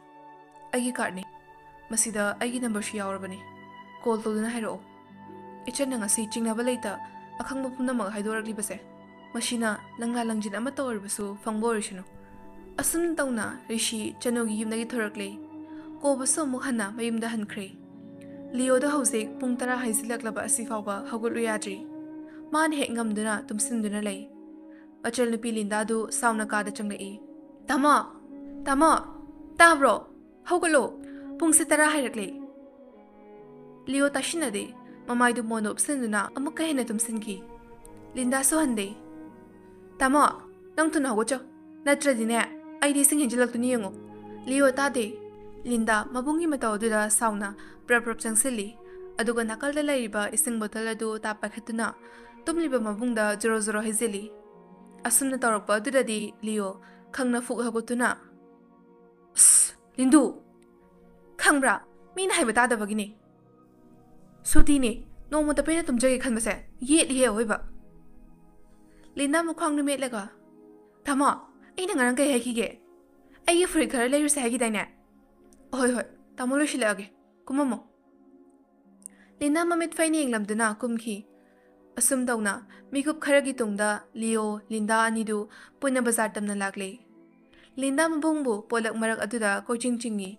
ꯑꯩꯒꯤ ꯀꯥꯔꯠꯅꯤ, ꯃꯁꯤꯗ ꯑꯩꯒꯤ ꯅꯝꯕꯔꯁꯨ ꯌꯥꯎꯔꯕꯅꯤ, ꯀꯣꯜ ꯇꯧꯗꯨꯅ ꯍꯥꯏꯔꯛꯑꯣ꯫ ꯏꯆꯟꯅ ꯉꯁꯤ ꯆꯤꯡꯅꯕ ꯂꯩꯇ ꯑꯈꯪꯕ ꯄꯨꯝꯅꯃꯛ ꯍꯥꯏꯗꯣꯔꯛꯂꯤꯕꯁꯦ, ꯃꯁꯤꯅ ꯂꯪꯂꯥ ꯂꯪꯖꯤꯟ ꯑꯃꯠꯇ ꯑꯣꯏꯔꯕꯁꯨ ꯐꯪꯕ ꯑꯣꯏꯔꯁꯅꯨ꯫ ꯑꯁꯨꯝꯅ ꯇꯧꯅ ꯔꯤꯁꯤ ꯆꯅꯨꯒꯤ ꯌꯨꯝꯗꯒꯤ ꯊꯣꯔꯛꯂꯦ꯫ ꯀꯣꯕꯁꯨ ꯑꯃꯨꯛ ꯍꯟꯅ ꯃꯌꯨꯝꯗ ꯍꯟꯈ꯭ꯔꯦ꯫ ꯂꯤꯑꯣꯗꯣ ꯍꯧꯖꯤꯛ ꯄꯨꯡ ꯇꯔꯥ ꯍꯥꯏꯖꯤꯜꯂꯛꯂꯕ ꯑꯁꯤ ꯐꯥꯎꯕ ꯍꯧꯒꯠꯂꯨ ꯌꯥꯗ꯭ꯔꯤ꯫ ꯃꯥꯅ ꯍꯦꯛ ꯉꯝꯗꯨꯅ ꯇꯨꯝꯁꯤꯟꯗꯨꯅ ꯂꯩ꯫ ꯃꯆꯜ ꯅꯨꯄꯤ ꯂꯤꯟꯗꯥꯗꯨ ꯁꯥꯎꯅ ꯀꯥꯗ ꯆꯪꯂꯛꯏ꯫ "ꯇꯥꯃꯣ! ꯇꯥꯃꯣ! ꯇꯥꯕ꯭ꯔꯣ? ꯍꯧꯒꯠꯂꯣ! ꯄꯨꯡꯁꯦ ꯇꯔꯥ ꯍꯥꯏꯔꯛꯂꯦ!" ꯂꯤꯑꯣ ꯇꯥꯁꯤꯟꯅꯗꯦ꯫ ꯃꯃꯥꯏꯗꯨ ꯃꯣꯟꯗ ꯎꯞꯁꯤꯟꯗꯨꯅ ꯑꯃꯨꯛꯀ ꯍꯦꯟꯅ ꯇꯨꯝꯁꯤꯟꯈꯤ꯫ ꯂꯤꯟꯗꯥꯁꯨ ꯍꯟꯗꯦ꯫ "ꯇꯥꯃꯣ, ꯅꯪ ꯊꯨꯅ ꯍꯧꯒꯠꯆꯧ, ꯅꯠꯇ꯭ꯔꯗꯤꯅꯦ, ꯑꯩꯗꯤ ꯏꯁꯤꯡ ꯍꯩꯖꯤꯜꯂꯛꯇꯣꯏꯅꯤ ꯌꯦꯡꯉꯣ꯫" ꯂꯤꯑꯣ ꯇꯥꯗꯦ꯫ ꯂꯤꯟꯗꯥ ꯃꯕꯨꯡꯒꯤ ꯃꯇꯧ ꯑꯗꯨꯗ ꯁꯥꯎꯅ ꯄ꯭ꯔꯞ ꯄ꯭ꯔꯞ ꯆꯪꯁꯤꯜꯂꯤ, ꯑꯗꯨꯒ ꯅꯥꯀꯜꯗ ꯂꯩꯔꯤꯕ ꯏꯁꯤꯡ ꯕꯣꯇꯜ ꯑꯗꯨ ꯇꯥꯞ ꯄꯥꯏꯈꯠꯇꯨꯅ ꯇꯨꯝꯂꯤꯕ ꯃꯕꯨꯡꯗ ꯖꯣꯔꯣ ꯖꯣꯔꯣ ꯍꯩꯖꯤꯜꯂꯤ꯫ ꯑꯁꯨꯝꯅ ꯇꯧꯔꯛꯄ ꯑꯗꯨꯗꯗꯤ ꯂꯤꯑꯣ ꯈꯪꯅ ꯐꯨꯛ ꯍꯧꯒꯠꯇꯨꯅ, "ꯑꯁ, ꯂꯤꯟꯗꯨ! ꯈꯪꯕ꯭ꯔꯥ? ꯃꯤꯅ ꯍꯥꯏꯕ ꯇꯥꯗꯕꯒꯤꯅꯦ꯫ ꯁꯨꯇꯤꯅꯦ꯫ ꯅꯣꯡꯃꯇ ꯄꯦꯟꯅ ꯇꯨꯝꯖꯒꯦ ꯈꯟꯕꯁꯦ ꯌꯦꯠꯂꯤꯍꯦ ꯑꯑꯣꯏꯕ꯫" ꯂꯤꯟꯗꯥ ꯃꯈ꯭ꯋꯥꯡꯗꯨ ꯃꯦꯠꯂꯒ, "ꯇꯥꯃꯣ, ꯑꯩꯅ ꯉꯔꯥꯡ ꯀꯩ ꯍꯥꯏꯈꯤꯒꯦ? ꯑꯩꯒꯤ ꯐꯨꯔꯤꯠ ꯈꯔ ꯂꯩꯔꯨꯁꯦ ꯍꯥꯏꯈꯤꯗꯥꯏꯅꯦ? ꯍꯣꯏ, ꯍꯣꯏ, ꯇꯥꯃꯣ ꯂꯣꯏꯁꯤꯜꯂꯛꯑꯒꯦ꯫ ꯀꯨꯝꯃꯝꯃꯣ꯫" ꯂꯤꯟꯗꯥ ꯃꯃꯤꯠ ꯐꯩꯅ ꯌꯦꯡꯂꯝꯗꯨꯅ ꯀꯨꯝꯈꯤ꯫ ꯑꯁꯨꯝ ꯇꯧꯅ ꯃꯤꯀꯨꯞ ꯈꯔꯒꯤ ꯇꯨꯡꯗ ꯂꯤꯑꯣ, ꯂꯤꯟꯗꯥ ꯑꯅꯤꯗꯨ ꯄꯨꯟꯅ ꯕꯖꯥꯔ ꯇꯝꯅ ꯂꯥꯛꯂꯦ꯫ ꯂꯤꯟꯗꯥ ꯃꯕꯨꯡꯕꯨ ꯄꯣꯂꯛ ꯃꯔꯛ ꯑꯗꯨꯗ ꯀꯣꯏꯆꯤꯡ ꯆꯤꯡꯏ꯫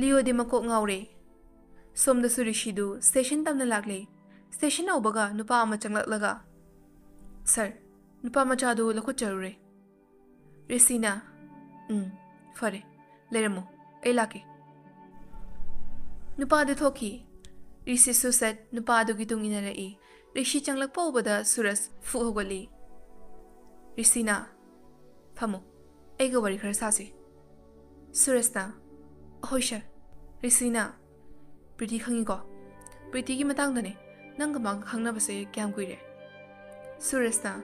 ꯂꯤꯑꯣꯗꯤ ꯃꯀꯣꯛ ꯉꯥꯎꯔꯦ꯫ ꯁꯣꯝꯗꯁꯨ ꯔꯤꯁꯤꯗꯨ ꯁ꯭ꯇꯦꯁꯟ ꯇꯝꯅ ꯂꯥꯛꯂꯦ꯫ ꯁ꯭ꯇꯦꯁꯟ ꯌꯧꯕꯒ ꯅꯨꯄꯥ ꯑꯃ ꯆꯪꯂꯛꯂꯒ, "ꯁꯥꯔ, ꯅꯨꯄꯥ ꯃꯆꯥꯗꯨ ꯂꯧꯈꯠꯆꯔꯨꯔꯦ꯫" ꯔꯤꯁꯤꯅ, "ꯎꯝ, ꯐꯔꯦ, ꯂꯩꯔꯝꯃꯣ, ꯑꯩ ꯂꯥꯛꯀꯦ꯫" ꯅꯨꯄꯥꯗꯨ ꯊꯣꯛꯈꯤ꯫ ꯔꯤꯁꯤꯁꯨ ꯁꯠ ꯅꯨꯄꯥꯗꯨꯒꯤ ꯇꯨꯡ ꯏꯟꯅꯔꯛꯏ꯫ ꯔꯤꯁꯤ ꯆꯪꯂꯛꯄ ꯎꯕꯗ ꯁꯨꯔꯖ ꯐꯨꯛ ꯍꯧꯒꯠꯂꯤ꯫ ꯔꯤꯁꯤꯅ, "ꯐꯝꯃꯨ, ꯑꯩꯒ ꯋꯥꯔꯤ ꯈꯔ ꯁꯥꯁꯤ꯫" ꯁꯨꯔꯖꯅ, "ꯍꯣꯏ ꯁꯥꯔ꯫" ꯔꯤꯁꯤꯅ, "ꯄ꯭ꯔꯤꯇꯤ ꯈꯪꯉꯤꯀꯣ? ꯄ꯭ꯔꯤꯇꯤꯒꯤ ꯃꯇꯥꯡꯗꯅꯦ, ꯅꯪꯒ ꯃꯥꯒ ꯈꯪꯅꯕꯁꯦ ꯀꯌꯥꯝ ꯀꯨꯏꯔꯦ?" ꯁꯨꯔꯖꯅ,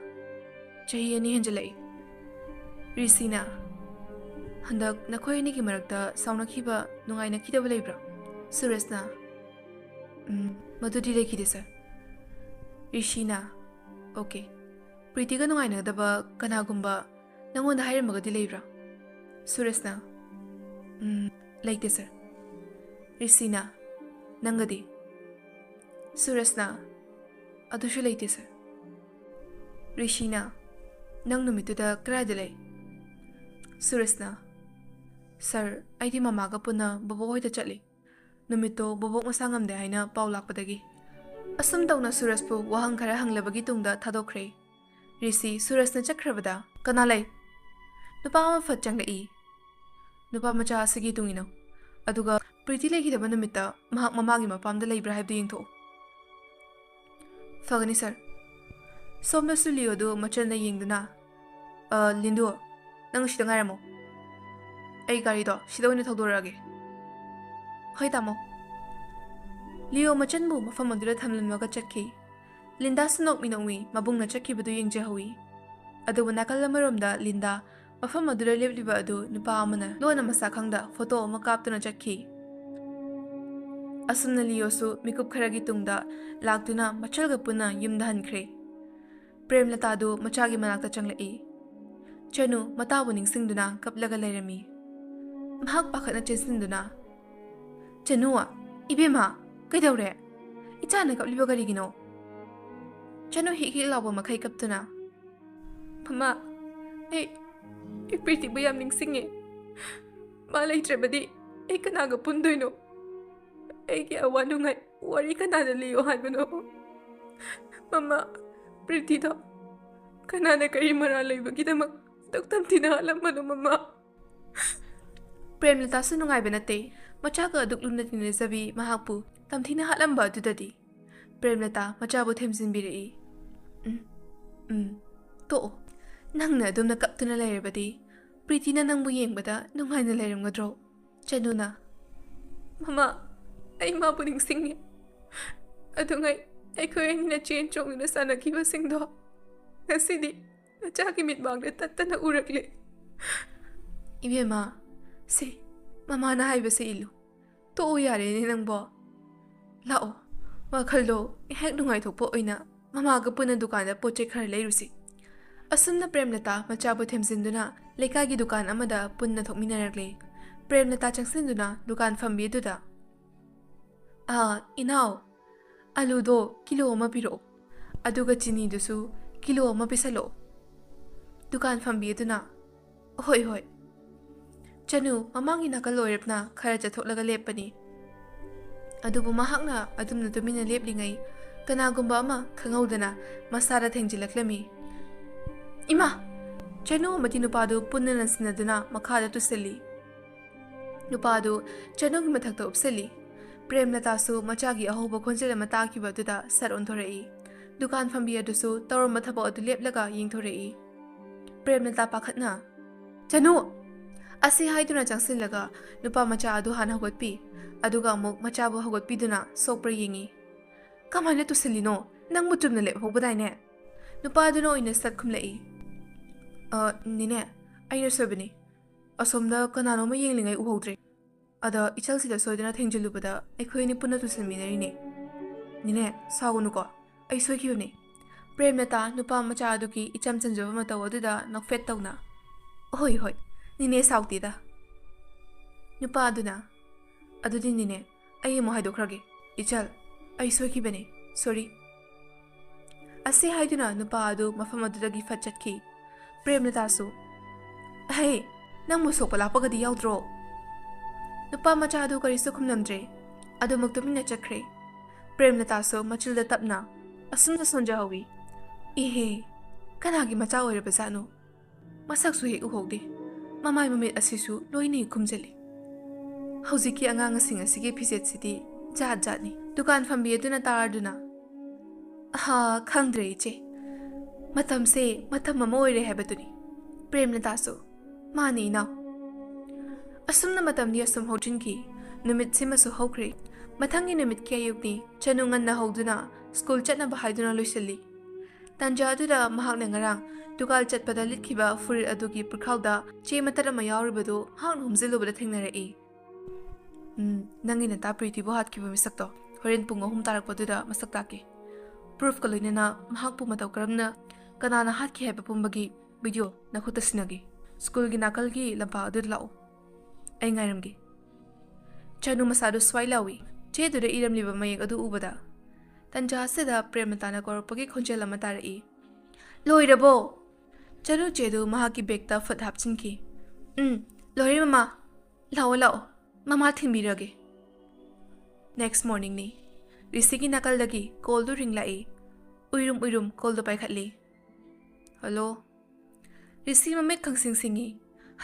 "ꯆꯍꯤ ꯑꯅꯤ ꯍꯦꯟꯖꯜꯂꯛꯏ꯫" ꯔꯤꯁꯤꯅ, ꯍꯟꯗꯛ ꯅꯈꯣꯏ ꯑꯅꯤꯒꯤ ꯃꯔꯛꯇ ꯁꯥꯎꯅꯈꯤꯕ, ꯅꯨꯡꯉꯥꯏꯅꯈꯤꯗꯕ ꯂꯩꯕ꯭ꯔꯥ? ꯁꯨꯔꯖꯅ, "ꯎꯝ, ꯃꯗꯨꯗꯤ ꯂꯩꯈꯤꯗꯦ, ꯁꯥꯔ꯫" ꯔꯤꯁꯤꯅ, "ꯑꯣꯀꯦ꯫ ꯄ꯭ꯔꯤꯇꯤꯒ ꯅꯨꯡꯉꯥꯏꯅꯗꯕ ꯀꯅꯥꯒꯨꯝꯕ ꯅꯪꯉꯣꯟꯗ ꯍꯥꯏꯔꯝꯃꯒꯗꯤ ꯂꯩꯕ꯭ꯔꯥ?" ꯁꯨꯔꯖꯅ, "ꯎꯝ, ꯂꯩꯇꯦ, ꯁꯥꯔ꯫" ꯔꯤꯁꯤꯅ, "ꯅꯪꯒꯗꯤ?" ꯁꯨꯔꯖꯅ, "ꯑꯗꯨꯁꯨ ꯂꯩꯇꯦ, ꯁꯥꯔ꯫" ꯔꯤꯁꯤꯅ, "ꯅꯪ ꯅꯨꯃꯤꯠꯇꯨꯗ ꯀꯗꯥꯏꯗ ꯂꯩ?" ꯁꯨꯔꯖꯅ, "ꯁꯥꯔ, ꯑꯩꯗꯤ ꯃꯃꯥꯒ ꯄꯨꯟꯅ ꯕꯣꯕꯣꯛ ꯍꯣꯏꯗ ꯆꯠꯂꯤ꯫ ꯅꯨꯃꯤꯠꯇꯣ ꯕꯣꯕꯣꯛ ꯃꯁꯥ ꯉꯝꯗꯦ ꯍꯥꯏꯅ ꯄꯥꯎ ꯂꯥꯛꯄꯗꯒꯤ꯫" ꯑꯁꯨꯝ ꯇꯧꯅ ꯁꯨꯔꯖꯄꯨ ꯋꯥꯍꯪ ꯈꯔ ꯍꯪꯂꯕꯒꯤ ꯇꯨꯡꯗ ꯊꯥꯗꯣꯛꯈ꯭ꯔꯦ꯫ ꯔꯤꯁꯤ ꯁꯨꯔꯖꯅ ꯆꯠꯈ꯭ꯔꯕꯗ, "ꯀꯅꯥ ꯂꯩ?" ꯅꯨꯄꯥ ꯑꯃ ꯐꯠ ꯆꯪꯂꯛꯏ꯫ "ꯅꯨꯄꯥ ꯃꯆꯥ ꯑꯁꯤꯒꯤ ꯇꯨꯡ ꯏꯅꯧ꯫ ꯑꯗꯨꯒ ꯄ꯭ꯔꯤꯇꯤ ꯂꯩꯈꯤꯗꯕ ꯅꯨꯃꯤꯠꯇ ꯃꯍꯥꯛ ꯃꯃꯥꯒꯤ ꯃꯄꯥꯝꯗ ꯂꯩꯕ꯭ꯔꯥ ꯍꯥꯏꯕꯗꯨ ꯌꯦꯡꯊꯣꯛꯎ꯫" "ꯐꯒꯅꯤ, ꯁꯥꯔ꯫" ꯁꯣꯝꯗꯁꯨ ꯂꯤꯑꯣꯗꯨ ꯃꯆꯟꯅ ꯌꯦꯡꯗꯨꯅ, "ꯑ, ꯂꯤꯟꯗꯨ, ꯅꯪ ꯁꯤꯗ ꯉꯥꯏꯔꯝꯃꯣ꯫ ꯑꯩ ꯒꯥꯔꯤꯗꯣ ꯁꯤꯗ ꯑꯣꯏꯅ ꯊꯧꯗꯣꯔꯛꯑꯒꯦ꯫" "ꯍꯣꯏ, ꯇꯥꯃꯣ꯫" ꯂꯤꯑꯣ ꯃꯆꯟꯕꯨ ꯃꯐꯝ ꯑꯗꯨꯗ ꯊꯝꯂꯝꯂꯒ ꯆꯠꯈꯤ꯫ ꯂꯤꯟꯗꯥꯁꯨ ꯅꯣꯛꯃꯤ ꯅꯣꯛꯃꯤ ꯃꯕꯨꯡꯅ ꯆꯠꯈꯤꯕꯗꯨ ꯌꯦꯡꯖꯍꯧꯏ꯫ ꯑꯗꯨꯕꯨ ꯅꯥꯀꯜ ꯑꯃꯔꯣꯝꯗ ꯂꯤꯟꯗꯥ ꯃꯐꯝ ꯑꯗꯨꯗ ꯂꯦꯞꯂꯤꯕ ꯑꯗꯨ ꯅꯨꯄꯥ ꯑꯃꯅ ꯂꯣꯟꯅ ꯃꯁꯥ ꯈꯪꯗ ꯐꯣꯇꯣ ꯑꯃ ꯀꯥꯞꯇꯨꯅ ꯆꯠꯈꯤ꯫ ꯑꯁꯨꯝꯅ ꯂꯤꯑꯣꯁꯨ ꯃꯤꯀꯨꯞ ꯈꯔꯒꯤ ꯇꯨꯡꯗ ꯂꯥꯛꯇꯨꯅ ꯃꯆꯜꯒ ꯄꯨꯟꯅ ꯌꯨꯝꯗ ꯍꯟꯈ꯭ꯔꯦ꯫ ꯄ꯭ꯔꯦꯝꯂꯇꯥꯗꯨ ꯃꯆꯥꯒꯤ ꯃꯅꯥꯛꯇ ꯆꯪꯂꯛꯏ꯫ ꯆꯅꯨ ꯃꯇꯥꯕꯨ ꯅꯤꯡꯁꯤꯡꯗꯨꯅ ꯀꯞꯂꯒ ꯂꯩꯔꯝꯃꯤ꯫ ꯃꯍꯥꯛ ꯄꯥꯈꯠꯅ ꯆꯦꯟꯁꯤꯟꯗꯨꯅ, "ꯆꯅꯨ, ꯏꯕꯦꯝꯃ, ꯀꯩꯗꯧꯔꯦ? ꯏꯆꯥꯅ ꯀꯞꯂꯤꯕ ꯀꯔꯤꯒꯤꯅꯣ?" ꯆꯅꯨ ꯍꯤꯛ ꯍꯤꯛ ꯂꯥꯎꯕ ꯃꯈꯩ ꯀꯞꯇꯨꯅ, "ꯃꯃꯥ, ꯑꯩ, ꯑꯩ ꯄ꯭ꯔꯤꯇꯤꯕꯨ ꯌꯥꯝ ꯅꯤꯡꯁꯤꯡꯉꯦ꯫ ꯃꯥ ꯂꯩꯇ꯭ꯔꯕꯗꯤ ꯑꯩ ꯀꯅꯥꯒ ꯄꯨꯟꯗꯣꯏꯅꯣ? ꯑꯩꯒꯤ ꯑꯋꯥ ꯅꯨꯡꯉꯥꯏ ꯋꯥꯔꯤ ꯀꯅꯥꯗ ꯂꯤꯌꯣ ꯍꯥꯏꯕꯅꯣ? ꯃꯃꯥ, ꯄ꯭ꯔꯤꯇꯤꯗꯣ ꯀꯅꯥꯅ ꯀꯔꯤ ꯃꯔꯥꯜ ꯂꯩꯕꯒꯤꯗꯃꯛ ꯑꯗꯨꯛ ꯇꯝꯊꯤꯅ ꯍꯥꯠꯂꯝꯕꯅꯣ, ꯃꯃꯥ?" ꯄ꯭ꯔꯦꯝꯂꯇꯥꯁꯨ ꯅꯨꯡꯉꯥꯏꯕ ꯅꯠꯇꯦ꯫ ꯃꯆꯥꯒ ꯑꯗꯨꯛ ꯂꯨꯅ ꯇꯤꯟꯅꯖꯕꯤ ꯃꯍꯥꯛꯄꯨ ꯇꯝꯊꯤꯅ ꯍꯥꯠꯂꯝꯕ ꯑꯗꯨꯗꯗꯤ꯫ ꯄ꯭ꯔꯦꯝꯂꯇꯥ ꯃꯆꯥꯕꯨ ꯊꯦꯝꯖꯤꯟꯕꯤꯔꯛꯏ꯫ "ꯎꯝ, ꯎꯝ, ꯇꯣꯛꯑꯣ꯫ ꯅꯪꯅ ꯑꯗꯨꯝꯅ ꯀꯞꯇꯨꯅ ꯂꯩꯔꯕꯗꯤ ꯄ꯭ꯔꯤꯇꯤꯅ ꯅꯪꯕꯨ ꯌꯦꯡꯕꯗ ꯅꯨꯡꯉꯥꯏꯅ ꯂꯩꯔꯝꯒꯗ꯭ꯔꯣ?" ꯆꯅꯨꯅ, "ꯃꯃꯥ, ꯑꯩ ꯃꯥꯕꯨ ꯅꯤꯡꯁꯤꯡꯉꯤ꯫ ꯑꯗꯨꯉꯩ ꯑꯩꯈꯣꯏ ꯑꯅꯤꯅ ꯆꯦꯟ ꯆꯣꯡꯗꯨꯅ ꯁꯥꯟꯅꯈꯤꯕꯁꯤꯡꯗꯣ ꯉꯁꯤꯗꯤ ꯃꯆꯥꯒꯤ ꯃꯤꯠꯃꯥꯡꯗ ꯇꯠꯇꯅ ꯎꯔꯛꯂꯦ꯫ "ꯏꯕꯦꯝꯃ, ꯁꯦ, ꯃꯃꯥꯅ ꯍꯥꯏꯕꯁꯦ ꯏꯜꯂꯨ꯫ ꯇꯣꯛꯑꯣ ꯌꯥꯔꯦꯅꯦ ꯅꯪꯕꯣ꯫ ꯂꯥꯛꯑꯣ, ꯋꯥꯈꯜꯗꯣ ꯉꯥꯏꯍꯥꯛ ꯅꯨꯡꯉꯥꯏꯊꯣꯛꯄ ꯑꯣꯏꯅ ꯃꯃꯥꯒ ꯄꯨꯟꯅ ꯗꯨꯀꯥꯟꯗ ꯄꯣꯠ ꯆꯩ ꯈꯔ ꯂꯩꯔꯨꯁꯤ꯫" ꯑꯁꯨꯝꯅ ꯄ꯭ꯔꯦꯝꯂꯇꯥ ꯃꯆꯥꯕꯨ ꯊꯦꯝꯖꯤꯟꯗꯨꯅ ꯂꯩꯀꯥꯏꯒꯤ ꯗꯨꯀꯥꯟ ꯑꯃꯗ ꯄꯨꯟꯅ ꯊꯣꯛꯃꯤꯟꯅꯔꯛꯂꯦ꯫ ꯄ꯭ꯔꯦꯝꯂꯇꯥ ꯆꯪꯁꯤꯟꯗꯨꯅ ꯗꯨꯀꯥꯟ ꯐꯝꯕꯤ ꯑꯗꯨꯗ, "ꯑꯥ, ꯏꯅꯥꯎ, ꯑꯂꯨꯗꯣ ꯀꯤꯂꯣ ꯑꯃ ꯄꯤꯔꯛꯑꯣ, ꯑꯗꯨꯒ ꯆꯤꯅꯤꯗꯨꯁꯨ ꯀꯤꯂꯣ ꯑꯃ ꯄꯤꯁꯜꯂꯛꯑꯣ꯫" ꯗꯨꯀꯥꯟ ꯐꯝꯕꯤ ꯑꯗꯨꯅ, "ꯍꯣꯏ, ꯍꯣꯏ꯫" ꯆꯅꯨ ꯃꯃꯥꯡꯒꯤ ꯅꯥꯀꯜ ꯑꯣꯏꯔꯞꯅ ꯈꯔ ꯆꯠꯊꯣꯛꯂꯒ ꯂꯦꯞꯄꯅꯤ꯫ ꯑꯗꯨꯕꯨ ꯃꯍꯥꯛꯅ ꯑꯗꯨꯝꯅ ꯇꯨꯃꯤꯟꯅ ꯂꯦꯞꯂꯤꯉꯩ, ꯀꯅꯥꯒꯨꯝꯕ ꯑꯃ ꯈꯪꯍꯧꯗꯅ ꯃꯁꯥꯗ ꯊꯦꯡꯖꯤꯜꯂꯛꯂꯝꯃꯤ꯫ "ꯏꯃꯥ!" ꯆꯅꯨ ꯑꯃꯗꯤ ꯅꯨꯄꯥꯗꯨ ꯄꯨꯟꯅ ꯅꯟꯁꯤꯟꯅꯗꯨꯅ ꯃꯈꯥꯗ ꯇꯨꯁꯤꯜꯂꯤ꯫ ꯅꯨꯄꯥꯗꯨ ꯆꯅꯨꯒꯤ ꯃꯊꯛꯇ ꯎꯞꯁꯤꯜꯂꯤ꯫ ꯄ꯭ꯔꯦꯝꯂꯇꯥꯁꯨ ꯃꯆꯥꯒꯤ ꯑꯍꯧꯕ ꯈꯣꯟꯖꯦꯜ ꯑꯃ ꯇꯥꯈꯤꯕ ꯑꯗꯨꯗ ꯁꯠ ꯑꯣꯟꯊꯣꯔꯛꯏ꯫ ꯗꯨꯀꯥꯟ ꯐꯝꯕꯤ ꯑꯗꯨꯁꯨ ꯇꯧꯔꯝꯕ ꯊꯕꯛ ꯑꯗꯨ ꯂꯦꯞꯂꯒ ꯌꯦꯡꯊꯣꯔꯛꯏ꯫ ꯄ꯭ꯔꯦꯝꯂꯇꯥ ꯄꯥꯈꯠꯅ, "ꯆꯅꯨ!" ꯑꯁꯤ ꯍꯥꯏꯗꯨꯅ ꯆꯪꯁꯤꯜꯂꯒ ꯅꯨꯄꯥ ꯃꯆꯥ ꯑꯗꯨ ꯍꯥꯟꯅ ꯍꯧꯒꯠꯄꯤ꯫ ꯑꯗꯨꯒ ꯑꯃꯨꯛ ꯃꯆꯥꯕꯨ ꯍꯧꯒꯠꯄꯤꯗꯨꯅ ꯁꯣꯛꯄ꯭ꯔꯥ ꯌꯦꯡꯉꯤ꯫ "ꯀꯃꯥꯏꯅ ꯇꯨꯁꯤꯜꯂꯤꯅꯣ? ꯅꯪꯕꯨ ꯆꯨꯝꯅ ꯂꯦꯞꯍꯧꯕꯗꯥꯏꯅꯦ?" ꯅꯨꯄꯥꯗꯨꯅ ꯑꯣꯏꯅ ꯁꯠ ꯈꯨꯝꯂꯛꯏ꯫ "ꯑ, ꯅꯦꯅꯦ, ꯑꯩꯅ ꯁꯣꯏꯕꯅꯤ꯫ ꯑꯁꯣꯝꯗ ꯀꯅꯥꯅꯣꯝꯃ ꯌꯦꯡꯂꯤꯉꯩ ꯎꯍꯧꯗ꯭ꯔꯦ꯫ ꯑꯗ ꯏꯆꯜꯁꯤꯗ ꯁꯣꯏꯗꯅ ꯊꯦꯡꯖꯤꯜꯂꯨꯕꯗ ꯑꯩꯈꯣꯏ ꯑꯅꯤ ꯄꯨꯟꯅ ꯇꯨꯁꯟꯃꯤꯟꯅꯔꯤꯅꯦ꯫ ꯅꯦꯅꯦ, ꯁꯥꯎꯒꯅꯨꯀꯣ, ꯑꯩ ꯁꯣꯏꯈꯤꯕꯅꯦ꯫" ꯄ꯭ꯔꯦꯝꯂꯇꯥ ꯅꯨꯄꯥ ꯃꯆꯥ ꯑꯗꯨꯒꯤ ꯏꯆꯝ ꯆꯝꯖꯕ ꯃꯇꯧ ꯑꯗꯨꯗ ꯅꯣꯛꯐꯦꯠ ꯇꯧꯅ, "ꯍꯣꯏ, ꯍꯣꯏ, ꯅꯦꯅꯦ ꯁꯥꯎꯗꯦꯗ꯫" ꯅꯨꯄꯥ ꯑꯗꯨꯅ, "ꯑꯗꯨꯗꯤ ꯅꯦꯅꯦ, ꯑꯩ ꯑꯃꯨꯛ ꯍꯥꯏꯗꯣꯛꯈ꯭ꯔꯒꯦ꯫ ꯏꯆꯜ, ꯑꯩ ꯁꯣꯏꯈꯤꯕꯅꯦ, ꯁꯣꯔꯤ꯫" ꯑꯁꯤ ꯍꯥꯏꯗꯨꯅ ꯅꯨꯄꯥ ꯑꯗꯨ ꯃꯐꯝ ꯑꯗꯨꯗꯒꯤ ꯐꯠ ꯆꯠꯈꯤ꯫ ꯄ꯭ꯔꯦꯝꯂꯇꯥꯁꯨ, "ꯍꯩ, ꯅꯪꯕꯨ ꯁꯣꯛꯄ ꯂꯥꯛꯄꯒꯗꯤ ꯌꯥꯎꯗ꯭ꯔꯣ?" ꯅꯨꯄꯥ ꯃꯆꯥ ꯑꯗꯨ ꯀꯔꯤꯁꯨ ꯈꯨꯝꯂꯝꯗ꯭ꯔꯦ꯫ ꯑꯗꯨꯃꯛ ꯇꯨꯃꯤꯟꯅ ꯆꯠꯈ꯭ꯔꯦ꯫ ꯄ꯭ꯔꯦꯝꯂꯇꯥꯁꯨ ꯃꯆꯤꯜꯗ ꯇꯞꯅ ꯑꯁꯨꯝꯅ ꯁꯣꯟꯖꯍꯧꯏ, "ꯏꯍꯦ, ꯀꯅꯥꯒꯤ ꯃꯆꯥ ꯑꯣꯏꯔꯕꯖꯥꯠꯅꯣ? ꯃꯁꯛꯁꯨ ꯍꯦꯛ ꯎꯍꯧꯗꯦ꯫ ꯃꯃꯥꯏ ꯃꯃꯤꯠ ꯑꯁꯤꯁꯨ ꯂꯣꯏꯅ ꯍꯦꯛ ꯈꯨꯝꯖꯤꯜꯂꯤ꯫ ꯍꯧꯖꯤꯛꯀꯤ ꯑꯉꯥꯡꯁꯤꯡ ꯑꯁꯤꯒꯤ ꯐꯤꯖꯦꯠꯁꯤꯗꯤ ꯖꯥꯠ ꯖꯥꯠꯅꯤ꯫" ꯗꯨꯀꯥꯟ ꯐꯝꯕꯤ ꯑꯗꯨꯅ ꯇꯥꯔꯗꯨꯅ, "ꯑꯍꯥ, ꯈꯪꯗ꯭ꯔꯦ ꯏꯆꯦ꯫ ꯃꯇꯝꯁꯦ ꯃꯇꯝ ꯑꯃ ꯑꯣꯏꯔꯦ ꯍꯥꯏꯕꯗꯨꯅꯤ꯫" ꯄ꯭ꯔꯦꯝꯂꯇꯥꯁꯨ, "ꯃꯥꯅꯤ ꯏꯅꯥꯎ꯫" ꯑꯁꯨꯝꯅ ꯃꯇꯝꯗꯤ ꯑꯁꯨꯝ ꯍꯧꯖꯤꯟꯈꯤ꯫ ꯅꯨꯃꯤꯠꯁꯤꯃꯁꯨ ꯍꯧꯈ꯭ꯔꯦ꯫ ꯃꯊꯪꯒꯤ ꯅꯨꯃꯤꯠꯀꯤ ꯑꯌꯨꯛꯅꯤ꯫ ꯆꯅꯨ ꯉꯟꯅ ꯍꯧꯗꯨꯅ ꯁ꯭ꯀꯨꯜ ꯆꯠꯅꯕ ꯍꯥꯏꯗꯨꯅ ꯂꯣꯏꯁꯤꯜꯂꯤ꯫ ꯇꯥꯟꯖꯥ ꯑꯗꯨꯗ ꯃꯍꯥꯛꯅ ꯉꯔꯥꯡ ꯗꯨꯀꯥꯟ ꯆꯠꯄꯗ ꯂꯤꯠꯈꯤꯕ ꯐꯨꯔꯤꯠ ꯑꯗꯨꯒꯤ ꯄꯨꯈ꯭ꯔꯥꯎꯗ ꯆꯦ ꯃꯇꯠ ꯑꯃ ꯌꯥꯎꯔꯤꯕꯗꯨ ꯃꯍꯥꯛꯅ ꯍꯨꯝꯖꯤꯜꯂꯨꯕꯗ ꯊꯦꯡꯅꯔꯛꯏ꯫ "ꯎꯝ, ꯅꯪꯒꯤ ꯅꯇꯥ ꯄ꯭ꯔꯤꯇꯤꯕꯨ ꯍꯥꯠꯈꯤꯕ ꯃꯤꯁꯛꯇꯣ ꯍꯣꯔꯦꯟ ꯄꯨꯡ ꯑꯍꯨꯝ ꯇꯥꯔꯛꯄꯗꯨꯗ ꯃꯁꯛ ꯇꯥꯛꯀꯦ꯫ ꯄ꯭ꯔꯨꯐꯀ ꯂꯣꯏꯅꯅ ꯃꯍꯥꯛꯄꯨ ꯃꯇꯧ ꯀꯔꯝꯅ ꯀꯅꯥꯅ ꯍꯥꯠꯈꯤ ꯍꯥꯏꯕ ꯄꯨꯝꯕꯒꯤ ꯚꯤꯗꯤꯑꯣ ꯅꯈꯨꯠꯇ ꯁꯤꯟꯅꯒꯦ꯫ ꯁ꯭ꯀꯨꯜꯒꯤ ꯅꯥꯀꯜꯒꯤ ꯂꯝꯄꯥꯛ ꯑꯗꯨꯗ ꯂꯥꯛꯎ꯫ ꯑꯩ ꯉꯥꯏꯔꯝꯒꯦ꯫" ꯆꯅꯨ ꯃꯁꯥꯗꯨ ꯁ꯭ꯋꯥꯏ ꯂꯥꯎꯏ꯫ ꯆꯦꯗꯨꯗ ꯏꯔꯝꯂꯤꯕ ꯃꯌꯦꯛ ꯑꯗꯨ ꯎꯕꯗ꯫ ꯇꯟꯖꯥ ꯑꯁꯤꯗ ꯄ꯭ꯔꯦꯝꯂꯇꯥꯅ ꯀꯧꯔꯛꯄꯒꯤ ꯈꯣꯟꯖꯦꯜ ꯑꯃ ꯇꯥꯔꯛꯏ꯫ "ꯂꯣꯏꯔꯕꯣ?" ꯆꯅꯨ ꯆꯦꯗꯨ ꯃꯍꯥꯛꯀꯤ ꯕꯦꯒꯇ ꯐꯠ ꯍꯥꯞꯆꯤꯟꯈꯤ꯫ "ꯎꯝ, ꯂꯣꯏꯔꯦ ꯃꯃꯥ꯫ ꯂꯥꯛꯑꯣ, ꯂꯥꯛꯑꯣ꯫ ꯃꯃꯥ ꯊꯤꯟꯕꯤꯔꯒꯦ꯫" ꯅꯦꯛꯁ ꯃꯣꯔꯅꯤꯡꯅꯤ꯫ ꯔꯤꯁꯤꯒꯤ ꯅꯥꯀꯜꯗꯒꯤ ꯀꯣꯜꯗꯨ ꯔꯤꯡ ꯂꯥꯛꯏ꯫ ꯎꯏꯔꯨꯝ ꯎꯏꯔꯨꯝ ꯀꯣꯜꯗꯨ ꯄꯥꯏꯈꯠꯂꯤ꯫ "ꯍꯜꯂꯣ꯫" ꯔꯤꯁꯤ ꯃꯃꯤꯠ ꯈꯪꯁꯤꯡ ꯁꯤꯡꯏ꯫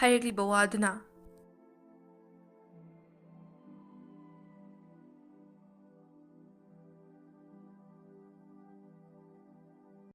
ꯍꯥꯏꯔꯛꯂꯤꯕ ꯋꯥ ꯑꯗꯨꯅ